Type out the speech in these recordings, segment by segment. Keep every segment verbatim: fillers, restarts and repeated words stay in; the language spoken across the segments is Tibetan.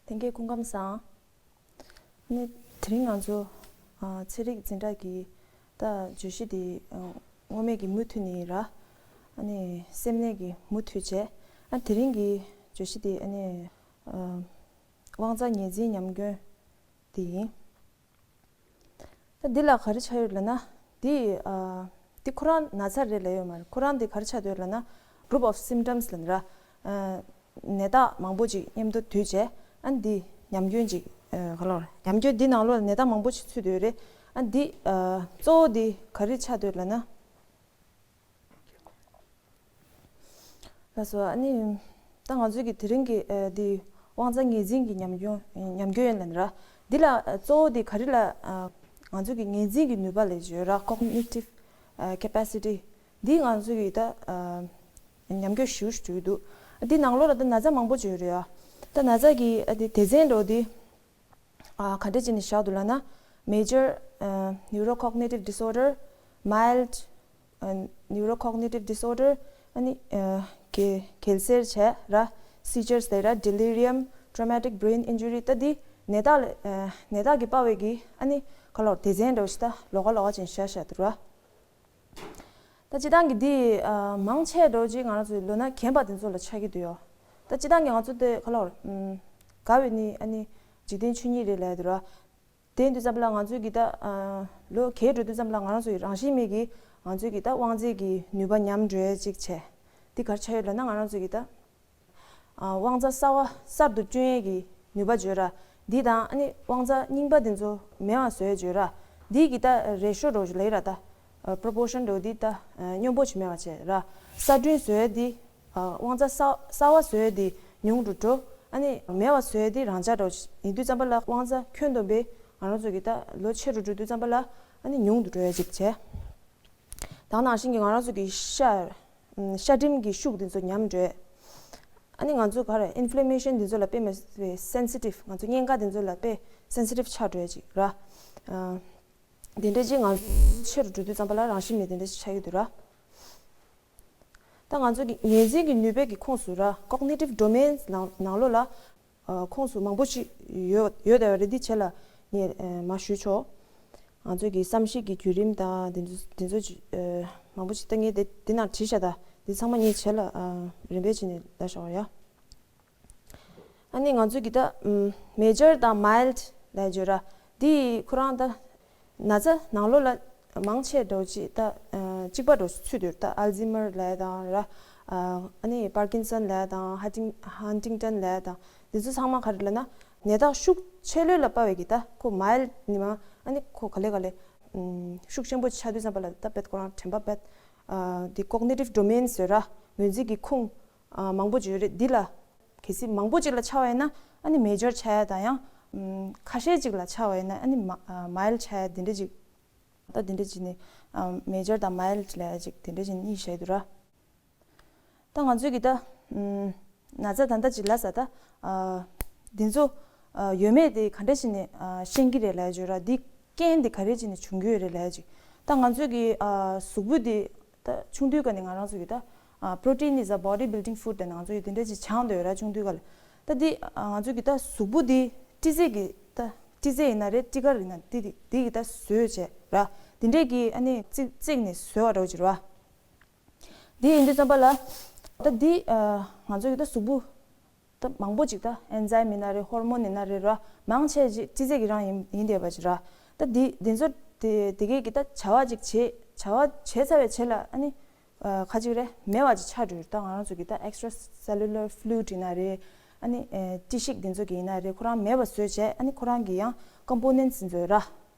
ལྷན་རྒྱས་སྐུ་ཁམས་བཟང་། ཨ་ནི་དེ་རིང་ང་ཚོ་ཨ་ཚན་རིག་འཛིན་གྲྭ་གི་ད་བརྗོད་གཞི་དེ་ཨ་སྔོན་མའི་གི་མུ་མཐུད་ནས་ར། ཨ་ནི་སེམས་ནད་ཀྱི་མུ་མཐུད་བྱས། ཨ་དེ་རིང་གི་བརྗོད་གཞི་དེ་ཨ་ནི་ཨ་དབང་རྩ་ངོས་འཛིན་ཉམས་སྐྱོན་དེ་ཡིན། ད་འདི་ལ་ག་རེ་ཆགས་ཡོད་ལབ་ན། འདི་ཨ་འདི་ཁོ་རང་ན་ཚ་རེད་ལབ་ཡོད་མ་རེད། ཁོ་རང་འདི་ག་རེ་ཆགས་འདུག་ལབ་ན། group of symptoms ལབ་ན་ར། ཨ་ནད་རྟགས་མང་པོ་ཅིག་མཉམ་དུ་འདུས་བྱས། ཨ་འདི་ཉམས་སྐྱོན་ཅིག་ཨ་ག་ལོར་ཉམས་སྐྱོན་འདི་ནང་ལོགས་ལ་ནད་རྟགས་མང་པོ་ཅིག་ཚུད་འདུག་རེད། ཨ་འདི་ཨ་གཙོ་བོ་འདི་ག་རེ་ཆགས་འདུག་ལབ་ན། ལགས་སོ། ཨ་ནི་ད་ང་ཚོའི་གི་དེ་རིང་གི་ཨ་འདི་དབང་རྩ་ངོས་འཛིན་གྱི་ཉམས་མྱོང་ཉམས་མྱོང་ཡིན་ལབ་ན་ར། འདི་ལ་ཨ་གཙོ་བོ་འདི་ག་རེ་ལ་ཨ་ང་ཚོའི་གི་ངོས་འཛིན་གྱི་ནུས་པ་ལབ་ཡོད་ར། cognitive ཨ་capacity འདི་ང་ཚོའི་གི་ད་ཨ་ཉམས་མྱོང་ཞེ་པོ་ཞིག་འགྲོ་གི་འདུག་འདི་ནང་ལོགས་ལ་ད་ན་ཚ་མང་པོ་ཅིག་ཡོད་རེད་ཡ། ད་ན་ཚ་གི་ཨ་འདི་སྡེ་ཚན་འདྲ་བོ་འདི། ཨ་ག་འདྲ་བྱས་ནས་བཞག་འདུག་ལབ་ན། major ཨ་neurocognitive disorder, mild ཨ neurocognitive disorder ཨ་ནི་ཨ་གེ་གེལ་སེར་བྱས་ར། seizures དེ་ར། delirium, traumatic brain injury ད་འདི་ནད་རྟགས་ལ་ཨ་ནད་རྟགས་ཀྱིས་དཔའ་བའི་གི་ཨ་ནི་ག་ལོར་སྡེ་ཚན་འདྲ་བོ་ཞིག་ད་ལོགས་ཀ་ལོགས་ཀ་ཅན་བཞག་བཞག་འདུག་ར། ད་སྤྱིར་བཏང་གི་འདི་ཨ་མང་ཆེ་འགྲོ་ཅིག་ང་རང་ཚོའི་ལོ་ན་རྒན་པ་དེ་ཚོ་ལ་ཆགས་ཀྱི་འདུག་ཡོ། ད་སྤྱིར་བཏང་གི་ང་ཚོ་དེ་ག་ལོར་ཨམ་དགའ་བའི་ནི་ཨ་ནི་འཇིག་རྟེན་ཆོས་ཉིད་རེད་ལབ་ཡ་འདུག་ར། དེ་ཡིན་དུས་ཙམ་པ་ལ་ང་ཚོའི་གི་ད་ཨ་ལོ་རྒས་འགྲོ་དུས་ཙམ་པ་ལ་ང་རང་ཚོའི་རང་བཞིན་མེད་གི་ང་ཚོའི་གི་ད་དབང་རྩའི་གི་ནུས་པ་ཉམས་འགྲོ་ཡ་ཅིག་བྱས། འདི་ག་རེ་ཆགས་ཡོད་ལབ་ན་ང་རང་ཚོའི་གི་ད། ཨ་དབང་རྩ་གསར་བ་གསར་དུ་བསྐྲུན་ཡས་ཀྱི་ནུས་པ་བརྗོད་ར། འདི་དང་ཨ་ནི་དབང་རྩ་རྙིང་པ་འདི་ཚོ་མེད་པ་བཟོ་ཡས་བརྗོད་ར། འདི་གི་ད་རེ་ཤོ་འགྲོ་ཞིག་ལ་ཡི་ར་ད། ཨ་པྲོ་པོར་ཤན་འགྲོ་འདི་ད་ཨ་སྙོམས་པོ་ཞིག་མེད་པ་བྱས་ར། གསར་སྐྲུན་བཟོ་ཡས་འདི་ཨ་དབང་རྩ་གསར་གསར་བ་བཟོ་ཡས་འདི་ཉུང་དུ་འགྲོ། ཨ་ནི་མེད་པ་བཟོ་ཡས་འདི་རང་འཇགས་འགྲོ་ཡིན་དུས་ཙམ་པ་ལ་དབང་རྩ་ཁྱོན་བསྡོམས་པས་ང་རང་ཚོ་གི་ད་ལོ་ཆེ་རུ་འགྲོ་དུས་ཙམ་པ་ལ་ཨ་ནི་ཉུང་དུ་འགྲོ་ཡས་ཅིག་བྱས། ད་ནང་བཞིན་གྱི་ང་རང་ཚོ་གི་ཤ་ཤ་སྒྲིམ་གྱི་ཤུགས་དེ་ཚོ་ཉམས་འགྲོ་ཡས། ཨ་ནི་ང་ཚོ་ག་རེ་ཨིན་ཕི་ལེ་མེ་ཤན་དེ་ཚོ་ལ་དཔེ་མི་སྲིད་པའི་སེན་སི་ཊིབ། ང་ཚོ་གཉན་ཁ་དེ་ཚོ་ལ་དཔེ་སེན་སི་ཊིབ་ཆགས་འགྲོ་ཡས་ཅིག་ར། ཨ་དེ་འདྲ་ཅིག་ང་ཆེ་རུ་འགྲོ་དུས་ཙམ་པ་ལ་རང་བཞིན་མེད་དེ་འདྲ་ཅིག་ཆགས་ཀྱི་འདུག་ར། ད་ང་ཚོ་གི་ངོས་འཛིན་གྱི་ནུས་པའི་གི་ཁོངས་སུ་ར། cognitive domains ནང་ནང་ལོགས་ལ་ཨ་ཁོངས་སུ་མང་པོ་ཅིག་ཡོད་ཡོད་བསྡད་པ་རེད། འདི་བྱས་ལ་ངས་ཨ་མར་ཞུས་ཆོག་ང་ཚོ་གི་བསམ་གཞིག་གི་བརྒྱུད་རིམ་དང་དེ་ཚོ་དེ་ཚོ་ཅིག་ཨ་མང་པོ་ཅིག་ད་ངས་དེ་དེ་ནང་བྲིས་བཞག་ད་འདི་ཚང་མ་ངས་བྱས་ལ་ཨ་རིམ་པས་བྱས་ནས་ལབ་བཞག་པ་ཡ། ཨ་ནི་ང་ཚོ་གི་ད་ཨམ་མེ་ཇར་དང་མའིལ་ཌི་ལབ་བརྗོད་ར། འདི་ཁོ་རང་ད་ན་ཚ་ནང་ལོགས་ལ་མང་ཆེ་འགྲོ་ཅིག་ད་ཨ་གཅིག་པ་འགྲོ་ཚུད་འདུག་ད་ཨལ་ཛི་མར་ལབ་ཡ་དང་ར། ཨ་ཨ་ནི་པར་ཀིན་སན་ལབ་ཡ་དང་ཧན་ཊིང་ཧན་ཊིང་ཊོན་ལབ་ཡ་དང་འདི་ཚོ་ཚང་མ་ག་རེ་ལབ་ན་ནད་རྟགས་ཤུགས་ཆེ་ལོས་ལ་དཔའ་བའི་གི་ད་ཁོ་མའིལ་ཌི་ནི་མ་ཨ་ནི་ཁོ་ག་ལེ་ག་ལེ་ཨམ་ཤུགས་ཆེན་པོ་ཆགས་དུས་ཙམ་པ་ལ་ད་བེད་ཁོ་རང་དྲན་པ་བེད་ཨ་འདི་ཀོག་ནེ་ཊིབ་ཌོ་མེན་ཟེར་ར། ངོས་འཛིན་གྱི་ཁུངས་ཨ་མང་པོ་ཅིག་ཡོད་རེད། འདི་ལ་གལ་སྲིད་མང་པོ་ཅིག་ལ་ཆགས་པ་ཡིན་ན་ཨ་ནི་མེ་ཇར་ཆགས་ཡ་དང་ཡང་ཨམ་ཁ་ཤས་ཅིག་ལ་ཆགས་པ་ཡིན་ན་ཨ་ནི་མ་ཨ་མའིལ་ཌི་ཆགས་ཡ་དེ་འདྲ་ཅིག་ད་དེ་འདྲ་ཅིག་ནི་ཨ་མེ་ཇར་དང་མའིལ་ཌི་ལབ་ཡ་ཅིག་དེ་འདྲ་ཅིག་གཉིས་བཤད་འདུག་ར། ད་ང་ཚོས་ཀྱི་ད་ཨམ་ན་ཚ་ད་ལྟ་ཅིག་ལབ་ས་ད་ཨ་འདི་ཚོ་ཨ་ཡོད་མེད་དེ་ག་འདྲ་བྱས་ནས་ཨ་ཤེས་ཀྱི་རེད་ལབ་ཡ་ཅིག་ཡོད་ར། འདི་རྐྱེན་འདི་ག་རེ་བྱས་ནས་བྱུང་གི་ཡོད་རེད་ལབ་ཡ་ཅིག་ད་ང་ཚོས་ཀྱི་ཨ་གཟུགས་པོ་འདི་ད་ཆུང་དུས་ཀ་ནས་ང་རང་ཚོ་གི་ད་ཨ་protein is a body building food ད་ང་ཚོ་ཡི་དེ་འདྲ་ཅིག་སྦྱངས་འདོད་ར་ཆུང་དུས་ཀ་ལ། ད་འདི་ཨ་ང་ཚོ་གི་ད་གཟུགས་པོ་འདི་སྤྲི་རྫས་ཀྱི་ད་སྤྲི་རྫས་ཡིན་ན་རེད་སྤྲི་དཀར་ཡིན་ན་འདི་འདི་འདི་གི་ད་བཟོས་བྱས་ར། འདི་འདྲས་ཀྱི་ཨ་ནི་རྩིག་རྩིག་ནས་བཟོས་པ་འདྲ་བོ་ཅིག་ར། འདི་ཡིན་དུས་ཙམ་པ་ལ་ད་འདི་ཨ་ང་ཚོ་གི་ད་གཟུགས་པོ་ད་མང་པོ་ཅིག་ད་ཨེན་ཛའིམ་ཡིན་ན་རེད་ཧོར་མོན་ཡིན་ན་རེད་ར། མང་ཆེ་ཅིག་སྤྲི་རྫས་ཀྱི་རང་ཡིན་ཡིན་བསྡད་པ་ཅིག་ར། ད་འདི་འདི་ཚོ་དེ་དེ་གས་ཀྱི་ད་བྱ་བ་ཅིག་བྱེད་བྱ་བ་བྱེད་ཚར་བའི་རྗེས་ལ་ཨ་ནི་ཨ་ཁ་ཅིག་རེད་མེད་པ་ཅིག་ཆགས་འགྲོ། ད་ང་རང་ཚོ་གི་ད་extracellular fluid ཡིན་ན་རེད། ཨ་ནི་ཨེ་སྤྲི་ཤིག་འདི་ཚོ་གི་ཡིན་ན་རེད་ཁོ་རང་མེད་པ་བཟོས་བྱས་ཨ་ནི་ཁོ་རང་གི་ཡང་ཀམ་པོ་ནེན་ཊི་འདི་ཚོ་ར།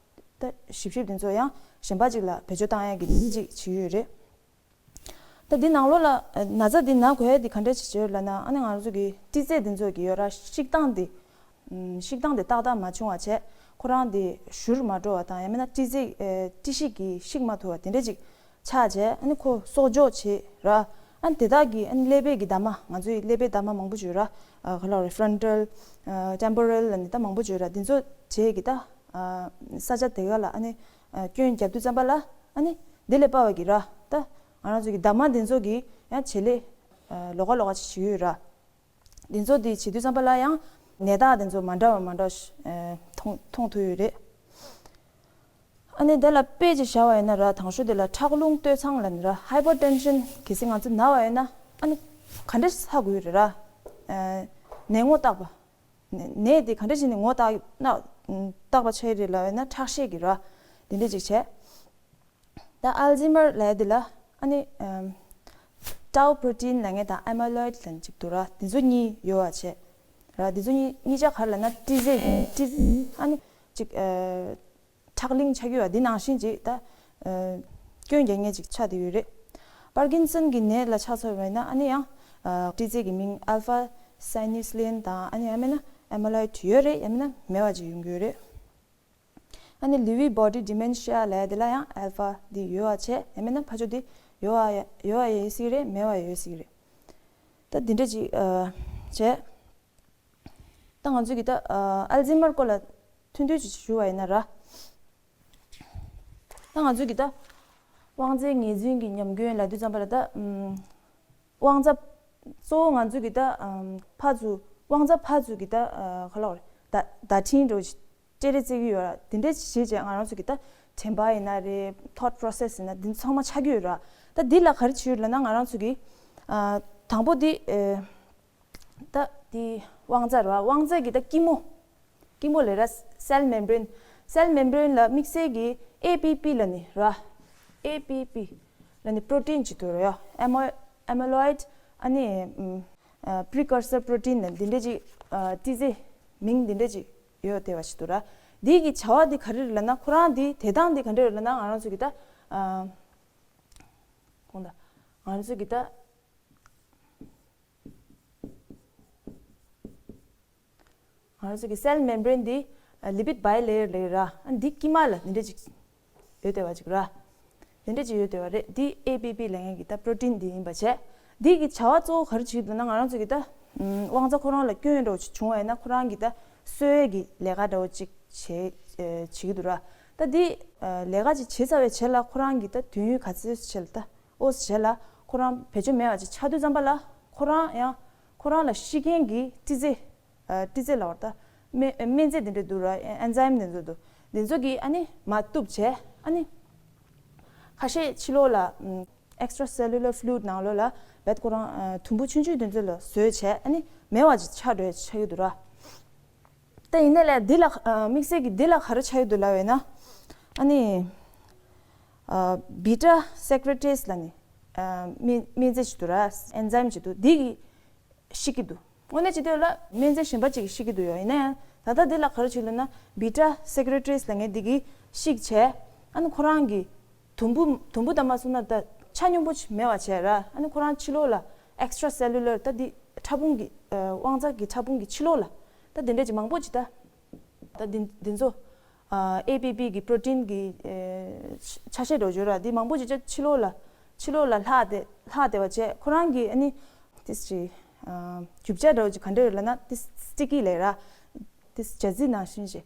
ད་ཞིབ་ཞིབ་འདི་ཚོ་ཡང་གཞན་པ་ཅིག་ལ་བེད་སྤྱོད་བཏང་ཡ་གི་ཅིག་བྱེད་ཡོད་རེད། ད་འདི་ནང་ལོགས་ལ་ན་ཚ་འདི་ན་དགོས་ཡ་འདི་ག་འདྲ་ཞིག་བྱེད་ལབ་ན་ཨ་ནི་ང་རང་ཚོ་གི་སྤྲི་རྫས་འདི་ཚོ་གི་ཡོད་ར་བཤིག་སྟངས་འདི། ཨམ་བཤིག་སྟངས་འདི་ཏག་ཏག་མ་བྱུང་བ་བྱས་ཁོ་རང་འདི་བཞུར་མ་འགྲོ་བ་དང་ཡང་མིན་ན་སྤྲི་རྫས་ཨེ་སྤྲི་ཤིག་གི་བཤིག་མ་ཐུབ་པ་དེ་འདྲ་ཅིག་ཆགས་བྱས་ཨ་ནི་ཁོ་གསོག་འཇོག་བྱེད་ར། ཨ་ནི་དེ་དག་གི་ཨ་ནི་ཀླད་པའི་གི་འདབ་མ་ང་ཚོའི་ཀླད་པའི་འདབ་མ་མང་པོ་ཅིག་ཡོད་ར། ཨ་ག་ལབ་རེད་ཕྲོན་ཊལ་ཨ་ཊེམ་པོ་རལ་ལ་ནི་ད་མང་པོ་ཅིག་ཡོད་ར། འདི་ཚོ་བྱས་གི་ད་ཨ་ས་ཆ་དེ་ག་ལ་ཨ་ནི་ཨ་སྐྱོན་བརྒྱབ་དུས་ཙམ་པ་ལ་ཨ་ནི་འདི་ལས་དཔའ་བ་གི་ར་ད་ང་རང་ཚོ་གི་འདབ་མ་འདི་ཚོ་གི་ཡང་བྱེད་ལས་ཨ་ལོགས་ཀ་ལོགས་ཀ་ཅིག་བྱེད་ཀྱི་ཡོད་ར། འདི་ཚོ་འདི་བྱེད་དུས་ཙམ་པ་ལ་ཡང་ ནད་རྟགས་དེ་ཚོ་མ་འདྲ་བ་མ་འདྲ་བ་ཞིག་ཨ་མཐོང་མཐོང་ཐུབ་ཡོད་རེད། ཨ་ནི་དེ་ལ་དཔེ་ཅིག་བཞག་པ་ཡིན་ན་ར། དང་ཤོས་དེ་ལ་ཁྲག་རླུང་སྟོད་འཚངས་ལབ་ནི་ར། Hypertension། གལ་སྲིད་ང་ཚོ་ན་བ་ཡིན་ན་ཨ་ནི་ག་འདྲ་ཟ་དགོས་རེད་ར། ཨ་ནད་ངོ་བརྟག་པ། ནད་དེ་ག་འདྲ་བྱས་ནས་ངོ་བརྟག་ན་བརྟག་པ་ཆགས་རེད་ལབ་ཡིན་ན་ཁྲག་ཤེད་ཀྱི་ར། དེ་འདྲ་ཅིག་བྱས། ད་ཨལ་ཛི་མར་ལབ་ཡ་དེ་ལ་ཨ་ནི་ཨམ། tau protein ལབ་མཁན་དང་amyloid ལབ་མཁན་ཅིག་འདུག་ར། དེ་ཚོ་གཉིས་ཡོད་པ་བྱས། ར། དེ་ཚོ་གཉིས་གཉིས་ཆ་ག་རེ་ལབ་ན་ཏི་ཙེ། ཏི་ཙེ་ཨ་ནི་ཅིག་ཨ། ཁྲག་ལིང་ཆགས་ཀྱི་ཡོད་པ་འདི་ནང་བཞིན་ཅིག་ད་ཨ། སྐྱོན་རྒྱག་མཁན་ཅིག་ཆགས་བསྡད་ཡོད་རེད། པར་ཀིན་སན་གྱི་ནད་ལ་ཆ་མཚོན་པ་ཡིན་ན་ཨ་ནི་ཡང་ཨ། ཏི་ཙེ་གི་མིང་alpha synuclein དང་ཨ་ནི་ཡང་མིན་ན་amyloid ཡོད་རེད། ཡང་མིན་ན་མེད་པ་ཅིག་ཡོང་གི་ཡོད་རེད། ཨ་ནི་Lewy body dementia ལབ་ཡ་དེ་ལ་ཡང་ཨལ་ཕ་འདི་ཡོད་པ་བྱས། ཡང་མིན་ན་ཕར་ཕྱོགས་འདི་ཡོད་པ་ཡོད་པ་ཡོད་སྲིད་རེད། མེད་པ་ཡོད་སྲིད་རེད། ད་འདི་འདྲ་ཅིག་ཨ། བྱས། ད་ང་ཚོས་ཀྱི་ད་ཨ། ཨལ་ཛི་མར་སྐོར་ལ་ཐུང་ཐུང་ཅིག་ཞུ་བ་ཡིན་ན་ར། ད་ང་ཚོས་ཀྱི་ད་དབང་རྩའི་ངེས་འཛིན་གྱི་ཉམས་སྐྱོན་ལབ་དུས་ཙམ་པ་ལ་ད་ཨམ། དབང་རྩ། གཙོ་བོ་ང་ཚོས་ཀྱི་ད་ཨམ། ཕར་ཚུར་དབང་རྩ་ཕར་ཚུར་གྱི་ད་ཨ། ག་ལབ་དགོས་རེད། ད་བརྡ་འཕྲིན་འདྲ་བོ་ཞིག་སྤྲད་རེས་བྱེད་ཀྱི་ཡོད་ར། དེ་འདྲ་བྱས་བྱས་ང་རང་ཚོ་གི་ད་དྲན་པ་ཡིན་ན་རེད། thought process ཡིན་ན་འདི་ཚང་མ་ཆགས་ཀྱི་ཡོད་ར། ད་འདི་ལ་ག་རེ་བྱེད་ཡོད་ལབ་ན་ང་རང་ཚོ་གི་ཨ། དང་པོ་འདི་ཨེ། ད་འདི་དབང་རྩ་ར། དབང་རྩ་གི་ད་སྐྱི་མོ། སྐྱི་མོ་ལབ་ར། cell membrane cell membrane ལ་དམིགས་བསལ་གྱི་ཨེ་པི་པི་ལབ་ནི་ར། ཨེ་པི་པི་ལབ་ནི་པྲོ་ཊིན་ཅིག་འདུག་ར་ཡ། ཨེ་མོ་ཨེ་མོ་ལོ་ཡིད། ཨ་ནི་ཨམ། ཨ། precursor protein ལབ་འདི་འདྲ་ཅིག་ཨ། ཏི་ཙེ་མིང་འདི་འདྲ་ཅིག་ཡོད་བསྡད་པ་ཞིག་འདུག་ར། འདི་གི་བྱ་བ་འདི་ག་རེ་རེད་ལབ་ན། ཁོ་རང་འདི་དེ་དང་འདི་ག་འདྲ་རེད་ལབ་ན། ང་རང་ཚོ་གི་ད་ཨ། གོང་ད་ང་རང་ཚོ་གི་ད་ང་རང་ཚོ་གི་cell membrane འདི་ལི་པིད་bilayer ལབ་ཡོད་ར། ཨ། འདི་དཀྱིལ་མ་ལ་འདི་འདྲ་ཅིག་ཡོད་བསྡད་པ་ཅིག་ར། འདི་འདྲ་ཅིག་ཡོད་བསྡད་པ་རེད། འདི་ཨེ་པི་པི་ལབ་མཁན་གྱི་ད་པྲོ་ཊིན་འདི་ཡིན་པ་བྱས། འདི་གི་བྱ་བ་གཙོ་བོ་ག་རེ་བྱེད་ཀྱི་འདུག་ན། ང་རང་ཚོ་གི་ད་ཨམ། དབང་རྩ་ཁོ་རང་ལ་སྐྱོན་འདྲ་བོ་ཅིག་བྱུང་བ་ཡིན་ན་ཁོ་རང་གི་ད་གསོ་བའི་གི་ལས་ཀ་འདྲ་བོ་ཅིག་བྱེད་ཨེ། བྱེད་ཀྱི་འདུག་ར། ད་འདི་ཨ། ལས་ཀ་ཅིག་བྱེད་ཚར་བའི་རྗེས་ལ་ཁོ་རང་གི་ད་དུས་ཡུན་ག་ཚོད་ཅིག་ལ་ད། ཨོ་ཙི་རྗེས་ལ་ཁོ་རང་བེད་སྤྱོད་མེད་པ་ཅིག་ཆགས་དུས་ཙམ་པ་ལ་ཁོ་རང་ཡང་ཁོ་རང་ལ་ཤི་མཁན་གྱི་ཏི་ཙེ། ཨ། ཏི་ཙེ་ལབ་པ་རེད་ད། སྨན་སྨན་རྫས་འདི་འདྲ་འདུག་ར། ཨེན་ཛའིམ་འདི་ཚོ་འདུག་འདི་ཚོ་གིས་ཨ་ནི་མར་གཏུབ་བྱས། ཨ་ནི་ཁ་ཤས་ཕྱི་ལོགས་ལ་ཨམ། extracellular fluid ནང་ལོགས་ལ་བད་ཁོ་རང་ཨ། དུམ་བུ་ཆུང་ཆུང་དེ་ཚོ་ལ་བཟོས་བྱས། ཨ་ནི་མེད་པ་ཅིག་ཆགས་འགྲོ་ཡ་ཆགས་ཀྱི་འདུག་ར། ད་ཡིན་ནའི་ལས་འདི་ལ་ཨ། དམིགས་བསལ་གྱི་འདི་ལ་ག་རེ་ཆགས་ཀྱི་འདུག་ལབ་ཡོད་ན། ཨ་ནི་ཨ། བི་ཊ་སེ་ཀྲོ་ཊེ་སི་ལབ་ནི་ཨ། སྨན་སྨན་རྫས་ཅིག་འདུག་ར། ཨེན་ཛའིམ་ཅིག་འདུག་འདི་གིས་ཤི་གི་འདུག་དངོས་གནས་བྱེད་དུས་ལ་སྨན་རྫས་གཞན་པ་ཅིག་གིས་ཤི་གི་འདུག་ཡོད། ཡིན་ན་ཡང་ད་ལྟ་འདི་ལ་ག་རེ་བྱེད་ལབ་ན། བི་ཊ་སེ་ཀྲོ་ཊེ་སི་ལབ་མཁན་འདི་གིས་ཤི་བྱས། ཨ་ནི་ཁོ་རང་གི་དུམ་བུ་དུམ་བུ་ད་མ་སོང་ན་ད་ཆ་སྙོམས་པོ་ཅིག་མེད་པ་བྱས་ར། ཨ་ནི་ཁོ་རང་ཕྱི་ལོགས་ལ་extracellular ད་འདི་ཕྲ་ཕུང་གི་ཨ། དབང་རྩ་གི་ཕྲ་ཕུང་གི་ཕྱི་ལོགས་ལ་ད་འདི་འདྲ་ཅིག་མང་པོ་ཅིག་ད། ད་འདི་འདི་ཚོ་ཨ། ཨེ་པི་པི་གི་པྲོ་ཊིན་གི་ཨེ། ཆ་ཤས་འདྲ་བོ་ཅིག་ཡོད་ར། འདི་མང་པོ་ཅིག་ཅིག་ཕྱི་ལོགས་ལ་ཕྱི་ལོགས་ལ་ལྷག་བསྡད་ལྷག་བསྡད་པ་བྱས། ཁོ་རང་གི་ཨ་ནི་ཏིས་ཅིག་ཨ། རྒྱུ་ཆ་འདྲ་བོ་ཅིག་ག་འདྲ་ཡོད་ལབ་ན། ཏིས་སི་ཊི་ཀི་ལབ་ར། ཏིས་ཇ་རྩི་ནང་བཞིན་ཅིག་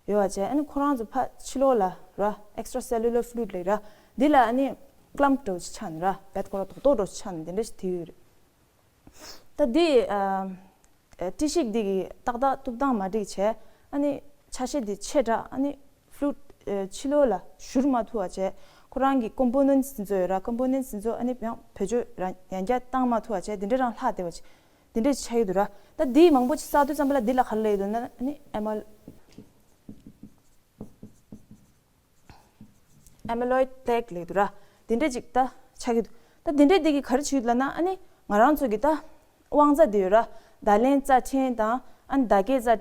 ཡོད་པ་བྱས། ཨ་ནི་ཁོ་རང་ཚོ་ཕར་ཕྱི་ལོགས་ལ་ར། extracellular fluid ལབ་ར། འདི་ལ་ཨ་ནི་ཀ་ལམ་པ་འདྲ་བོ་ཅིག་ཆགས་ནི་ར། བད་ཁོ་རང་རྡོག་རྡོག་འདྲ་བོ་ཅིག་ཆགས་ནི་འདི་འདྲ་ཞིག་དེ་ཡོད་རེད། ད་འདི་ཨ། ཨ། སྤྲི་ཤིག་འདི་གི་ཏག་ཏག་གཏུབ་སྟངས་མ་འགྲིག་བྱས། ཨ་ནི་ཆ་ཤས་འདི་ཆེ་དྲགས། ཨ་ནི་ཕུ་ལུད་ཨ། ཕྱི་ལོགས་ལ་བཞུར་མ་ཐུབ་པ་བྱས། ཁོ་རང་གི་ཀོམ་པོ་ནེན་ཊི་སི་འདི་ཚོ་ཡོད་ར། ཀོམ་པོ་ནེན་ཊི་སི་འདི་ཚོ་ཨ་ནི་ཡང་བེད་སྤྱོད་རང་ཡང་བསྐྱར་བཏང་མ་ཐུབ་པ་བྱས། འདི་འདྲ་རང་ལྷག་བསྡད་པ་བྱས། འདི་འདྲ་ཆགས་ཀྱི་འདུག་ར། ད་འདི་མང་པོ་ཅིག་བསགས་དུས་ཙམ་པ་ལ་འདི་ལ་ག་རེ་ལབ་ཡོད་ལབ་ན། ཨ་ནི་ཨེ་མོ། amyloid plaque ལབ་འདུག་ར། དེ་འདྲས་ཅིག་ད་ཆགས་ཀྱི་འདུག་ད་དེ་འདྲས་དེ་གིས་ག་རེ་བྱེད་ལབ་ན། ཨ་ནི་ང་རང་ཚོ་གི་ད་དབང་རྩ་དེ་ཡོད་ར། བརྡ་ལེན་རྩ་ཕྲན་དང་། ཨ་ནི་བརྡ་སྐྱེལ་རྩ་ཕྲན་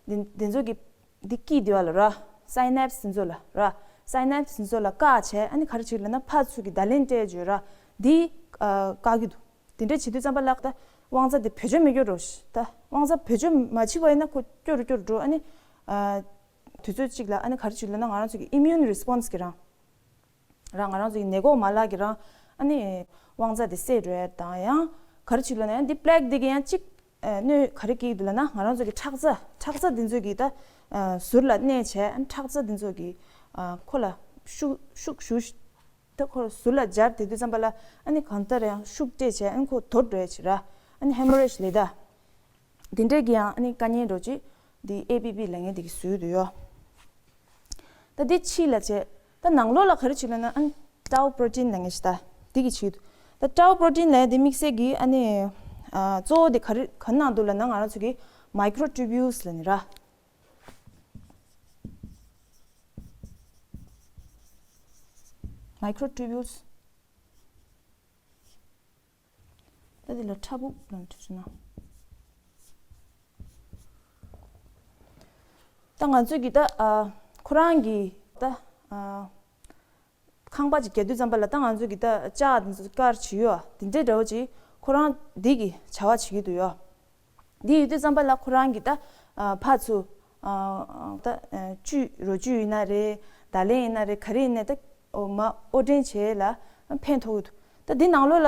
དེ་དེ་ཚོ་གི་འདི་དཀྱིལ་དེ་བ་ལ་ར། སའི་ནེབ་སི་དེ་ཚོ་ལ་ར། སའི་ནེབ་སི་དེ་ཚོ་ལ་བཀག་བྱས། ཨ་ནི་ག་རེ་བྱེད་ལབ་ན། ཕར་ཚུར་གྱི་བརྡ་ལེན་སྤྲད་ཡོད་ར། འདི་ཨ་བཀག་གི་འདུག་དེ་འདྲས་བྱེད་དུས་ཙམ་པ་ལ་ད་དབང་རྩ་དེ་བེད་སྤྱོད་མི་སྐྱོར་རོ། ད་དབང་རྩ་བེད་སྤྱོད་མ་བྱེད་པ་ཡིན་ན་ཁོ་སྐྱོ་རུ་སྐྱོ་རུ་འགྲོ། ཨ་ནི་ཨ་དུས་ཚོད་གཅིག་ལ་ཨ་ནི་ག་རེ་བྱེད་ལབ་ན། ང་རང་ཚོ་གི་immune response གི་རང་རང་ང་རང་ཚོ་གི་ནད་འགོག་མ་ལག་གི་རང་ཨ་ནི་དབང་རྩ་དེ་བསད་འགྲོ་ཡ་དང་། ཡང་ག་རེ་བྱེད་ལབ་ན། ཡང་འདི་པླེག་འདི་གི་ཡང་གཅིག་ཨ་གནོད་ག་རེ་སྐྱེལ་གྱི་འདུག་ལབ་ན། ང་རང་ཚོ་གི་ཁྲག་རྩ་ཁྲག་རྩ་འདི་ཚོ་གི་ད་ཨ་ཟུར་ལ་གནས་བྱས། ཨ་ནི་ཁྲག་རྩ་འདི་ཚོ་གི་ཨ་ཁོ་ལ་ཤུགས་ཤུགས་ཞུགས། ད་ཁོ་ཟུར་ལ་འབྱར་བསྡད་དུས་ཙམ་པ་ལ་ཨ་ནི་གང་ལྟར་ཡང་ཤུགས་སྤྲད་བྱས། ཨ་ནི་ཁོ་དོར་འགྲོ་ཡ་ཅིག་ར། ཨ་ནི་ཧེ་མོ་རེཇ་ལབ་ད། འདི་འདྲས་ཀྱི་ཡང་ཨ་ནི་དཀའ་ངལ་འགྲོ་ཅིག་འདི་ཨེ་པི་པི་ལབ་མཁན་འདི་གི་བཟོས་འདུག་ཡོ། ད་འདི་ཕྱི་ལ་བྱས། ད་ནང་ལོགས་ལ་ག་རེ་བྱེད་ལབ་ན་ཨ་ནི་tau protein ལབ་མཁན་ཞིག་ད་འདི་གི་བྱེད་འདུག་ད་tau protein ལབ་འདི་དམིགས་བསལ་གྱི་ཨ་ནི་ཨ་གཙོ་བོ་འདི་ག་རེ་ག་ནང་འདུག་ལབ་ན་ང་རང་ཚོ་གི་microtubules ལབ་ནི་ར། microtubules ད་འདི་ལ་ཕྲ་ཕུག་ལབ་འགྲོ་ན། ད་ང་ཚོས་ཀྱི་ད་ཨ་ཁོ་རང་གི་ད་ཨ་ཁང་པ་ཅིག་རྒྱག་དུས་ཙམ་པ་ལ་ད་ང་ཚོས་ཀྱི་ད་ལྕགས་འདི་ཚོ་དཀར་བྱེད་ཡོད། འདི་འདྲའི་འདྲ་བོ་ཅིག་ཁོ་རང་འདི་གི་བྱ་བ་བྱེད་ཀྱི་འདུག་ཡོད། འདི་ཡོད་དུས་ཙམ་པ་ལ་ཁོ་རང་གི་ད་ཨ་ཕར་ཚུར་ཨ་ད་ཨ་བཅུད་རོ་བཅུད་ཡིན་ན་རེད། བརྡ་ལན་ཡིན་ན་རེད། ག་རེ་ཡིན་ནའི་ད་འོ་མ་དབོར་འདྲེན་བྱེད་ལ་ཕན་ཐོགས་ཀྱི་འདུག་ད་འདི་ནང་ལོགས་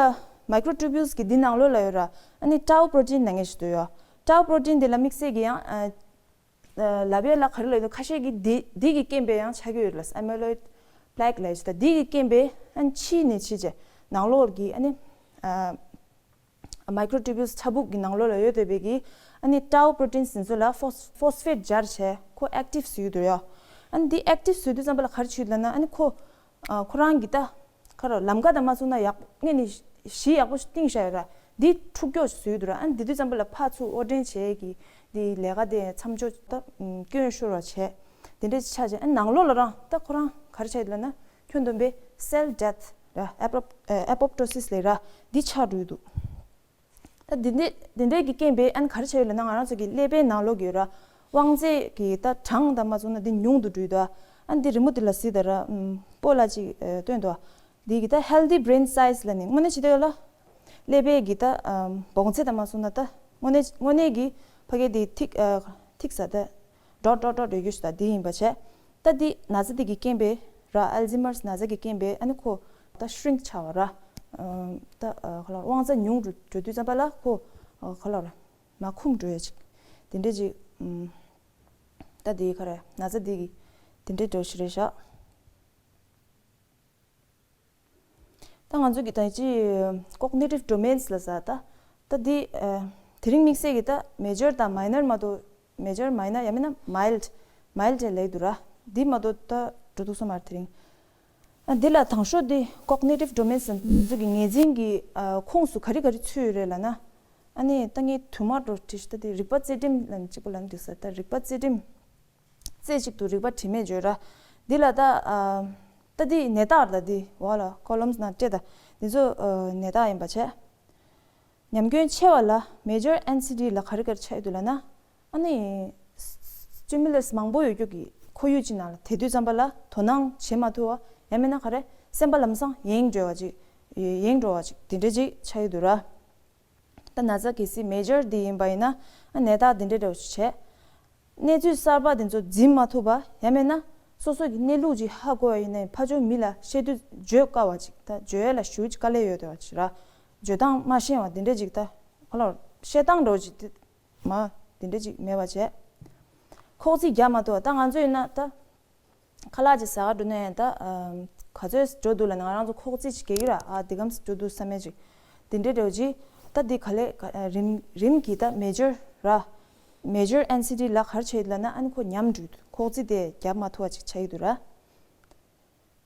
ལ་microtubules གི་འདི་ནང་ལོགས་ལ་ཡོད་ར། ཨ་ནི་tau protein ལབ་མཁན་ཞིག་འདུག་ཡོད། tau protein འདི་ལ་དམིགས་བསལ་གྱི་ཡང་ཨ་ལབ་ཡས་ལ་ག་རེ་ལབ་ཡོད་ཁ་ཤས་ཀྱིས་འདི་འདི་གི་རྐྱེན་པས་ཡང་ཆགས་ཀྱི་ཡོད་ལ། amyloid plaque ལབ་ཡས་ད་འདི་གི་རྐྱེན་པས་ཨ་ནི་ཕྱིས་ནས་ཕྱིས་བྱས་ནང་ལོགས་ཀྱི་ཨ་ནི་ཨ། microtubules ཕྲ་ཕུག་གི་ནང་ལོགས་ལ་ཡོད་བསྡད་པའི་གི་ཨ་ནི་tau proteins འདི་ཚོ་ལ་phos- phosphate སྦྱར་བྱས་ཁོ་active བཟོས་ཀྱི་འདུག་ཡོ། ཨ་ནི་འདི་active བཟོས་དུས་ཙམ་པ་ལ་ག་རེ་བྱེད་ལབ་ན་ཨ་ནི་ཁོ་ཨ་ཁོ་རང་གི་ད་ཁ་རོ་ལམ་ཀ་དང་མ་བཙུགས་ན་ཡག་པོ་ངས་ནི་གཞི་ཡག་པོ་ཞིག་བཏིང་བཞག་ཡོད་ར། འདི་འཁྲུག་སྐྱོ་བཟོས་འདུག་ར། ཨ་ནི་འདི་དུས་ཙམ་པ་ལ་ཕར་ཚུར་དབོར་འདྲེན་བྱས་ཀྱི་འདི་ལས་ཀ་དེ་མཚམས་འཇོག་ད་སྐྱོན་ཤོར་བ་བྱས་དེ་འདྲ་ཆགས་བྱས། ཨ་ནི་ནང་ལོགས་ལ་རང་ད་ཁོ་རང་ག་རེ་བྱས་ལབ་ན་ཁྱོན་བསྡོམས་པའི་cell death ར། apop- ཨ་apoptosis ལབ་ར། འདི་ཆགས་འགྲོ་གི་འདུག་ད་འདི་འདྲས་འདི་འདྲས་ཀྱི་རྐྱེན་པས་ཨ་ནི་ག་རེ་བྱས་ཡོད་ལབ་ན་ང་རང་ཚོ་གི་ཀླད་པའི་ནང་ལོགས་ཀྱི་ར་དབང་རྩའི་གི་ད་གྲངས་དང་མ་བཙུགས་ན་འདི་ཉུང་དུ་འགྲོ་གི་འདུག་ཨ་ནི་འདི་རི་མོ་འདི་ལ་གཟིགས་དང་ར་ཨམ་སྤོ་ལགས་ཅིག་ཨ་སྟོན་འདུག་འདི་གི་ད་healthy brain size ལབ་ནི་དངོས་གནས་བྱེད་དུས་ལ་ཀླད་པའི་གི་ད་ཨམ་བོངས་ཚད་དང་མ་བཙུགས་ན་ད་དངོས་གནས་དངོས་གནས་ཀྱི་ཕ་གི་འདི་ཐིག་ཨ་ཐིག་ས་ད་dot dot dot ཡོད་རྒྱུ་ཞིག་ད་འདི་ཡིན་པ་བྱས། ད་འདི་ན་ཚ་འདི་གི་རྐྱེན་པས་ར། Alzheimer's ན་ཚ་གི་རྐྱེན་པས་ཨ་ནི་ཁོ་ད་shrink ཆགས་པ་ར། ཨ་ད་ཨ་ག་ལ་དབང་རྩ་ཉུང་རུ་འགྲོ་དུས་ཙམ་པ་ལ་ཁོ་ཨ་ག་ལ་ར་མར་འཁུམས་འགྲོ་ཡ་ཅིག་དེ་འདྲས་ཅིག་ཨམ་ད་འདི་ག་རེ་ན་ཚ་འདི་གི་དེ་འདྲས་འགྲོ་ཞིག་རེད་ཤག་ད་ང་ཚོ་གི་ད་ཅི་cognitive domains ལ་ཟ་ད། ད་འདི་ཨ་དེ་རིང་དམིགས་བསལ་གྱི་ད་major དང་minor མ་གཏོགས། major minor ཡང་མིན་ན་mild mild ལབ་འདུག་ར། འདི་མ་གཏོགས་ད་འགྲོ་འདུག་སོང་མ་རེད་དེ་རིང་། ཨ་འདི་ལ་དང་ཤོས་འདི་cognitive domains ང་ཚོ་གི་ངེས་འཛིན་གྱི་ཨ་ཁོངས་སུ་ག་རེ་ག་རེ་ཚུད་ཡོད་རེད་ལབ་ན། ཨ་ནི་ད་ངས་དུ་མ་འགྲོ་བྲིས་ཤག་ད་འདི་རིག་པ་རྩེ་གྲིམ་ལབ་ནི་གཅིག་པོ་ལབ་འདུག་ས། ད་རིག་པ་རྩེ་གྲིམ། རྩེ་གཅིག་ཏུ་རིག་པ་དྲི་མེད་བརྗོད་ར། འདི་ལ་ད་ཨ་ད་འདི་ནད་རྟགས་ལ་འདི་འོག་ལ་columns ནང་སྤྲད་ད། འདི་ཚོ་ཨ་ནད་རྟགས་ཡིན་པ་བྱས། ཉམས་སྐྱོན་ཆེ་བ་ལ་major N C D ལ་ག་རེ་ག་རེ་ཆགས་ཡོད་འདུག་ལབ་ན། ཨ་ནི་stimulus མང་པོ་ཡོད་རྒྱུ་གི་ཁོར་ཡུག་ཅིག་ནང་ལ་དེ་དུས་ཙམ་པ་ལ་དོ་སྣང་བྱེད་མ་ཐུབ་པ། ཡང་མིན་ན་ག་རེ་སེམས་པ་ལམ་སང་ཡེངས་འགྲོ་བ་ཅིག་ཡེངས་འགྲོ་བ་ཅིག་དེ་འདྲ་ཅིག་ཆགས་ཡོད་འདུག་ར། ད་ན་ཚ་གལ་སྲིད་major འདི་ཡིན་པ་ཡིན་ན་ཨ་ནད་རྟགས་འདི་འདྲ་འདྲ་བོ་ཞིག་བྱས། གནས་ཚུལ་གསར་པ་འདི་ཚོ་འཛིན་མ་ཐུབ་པ། ཡང་མིན་ན་སོ་སོ་གི་གནས་ལུགས་ཅིག་ཧ་གོ་བ་ཡིན་ནའི་ཕར་ཕྱོགས་མི་ལ་བཤད་དུས་བརྗོད་དཀའ་བ་ཅིག་ད་བརྗོད་ཡ་ལ་ཞེ་པོ་ཅིག་དཀའ་ལས་ཡོད་བསྡད་པ་ཅིག་ར། བརྗོད་སྟངས་མ་ཤེས་པ་འདི་འདྲ་ཅིག་ད་ཁོ་ལ་བཤད་སྟངས་འདྲ་བོ་ཅིག་དེ་མ་འདི་འདྲ་ཅིག་མེད་པ་བྱས། ཁོག་རྩིས་རྒྱག་མ་ཐུབ་པ། ད་ང་ཚོ་ཡིན་ན་ད། ཁ་ལག་ཅིག་ཟ་ག་འགྲོ་ནས་ད་ཨམ་ག་ཚོད་འགྲོ་འདུག་ལབ་ན་ང་རང་ཚོ་ཁོག་རྩིས་ཅིག་རྒྱག་གི་ར། ཨ་འདི་གམ་ཞིག་འགྲོ་འདུག་བསམ་མེད་ཅིག་དེ་འདྲའི་འདྲ་བོ་ཅིག་ད་འདི་ག་ལེ་ག་རིམ་རིམ་གྱིས་ད་major ར། major N C D ལ་ག་རེ་ཆགས་ཡོད་ལབ་ན་ཨ་ནི་ཁོ་ཉམས་འགྲོ་འདུག་ཁོག་རྩིས་དེ་རྒྱབ་མ་ཐུབ་པ་ཅིག་ཆགས་ཡོད་འདུག་ར།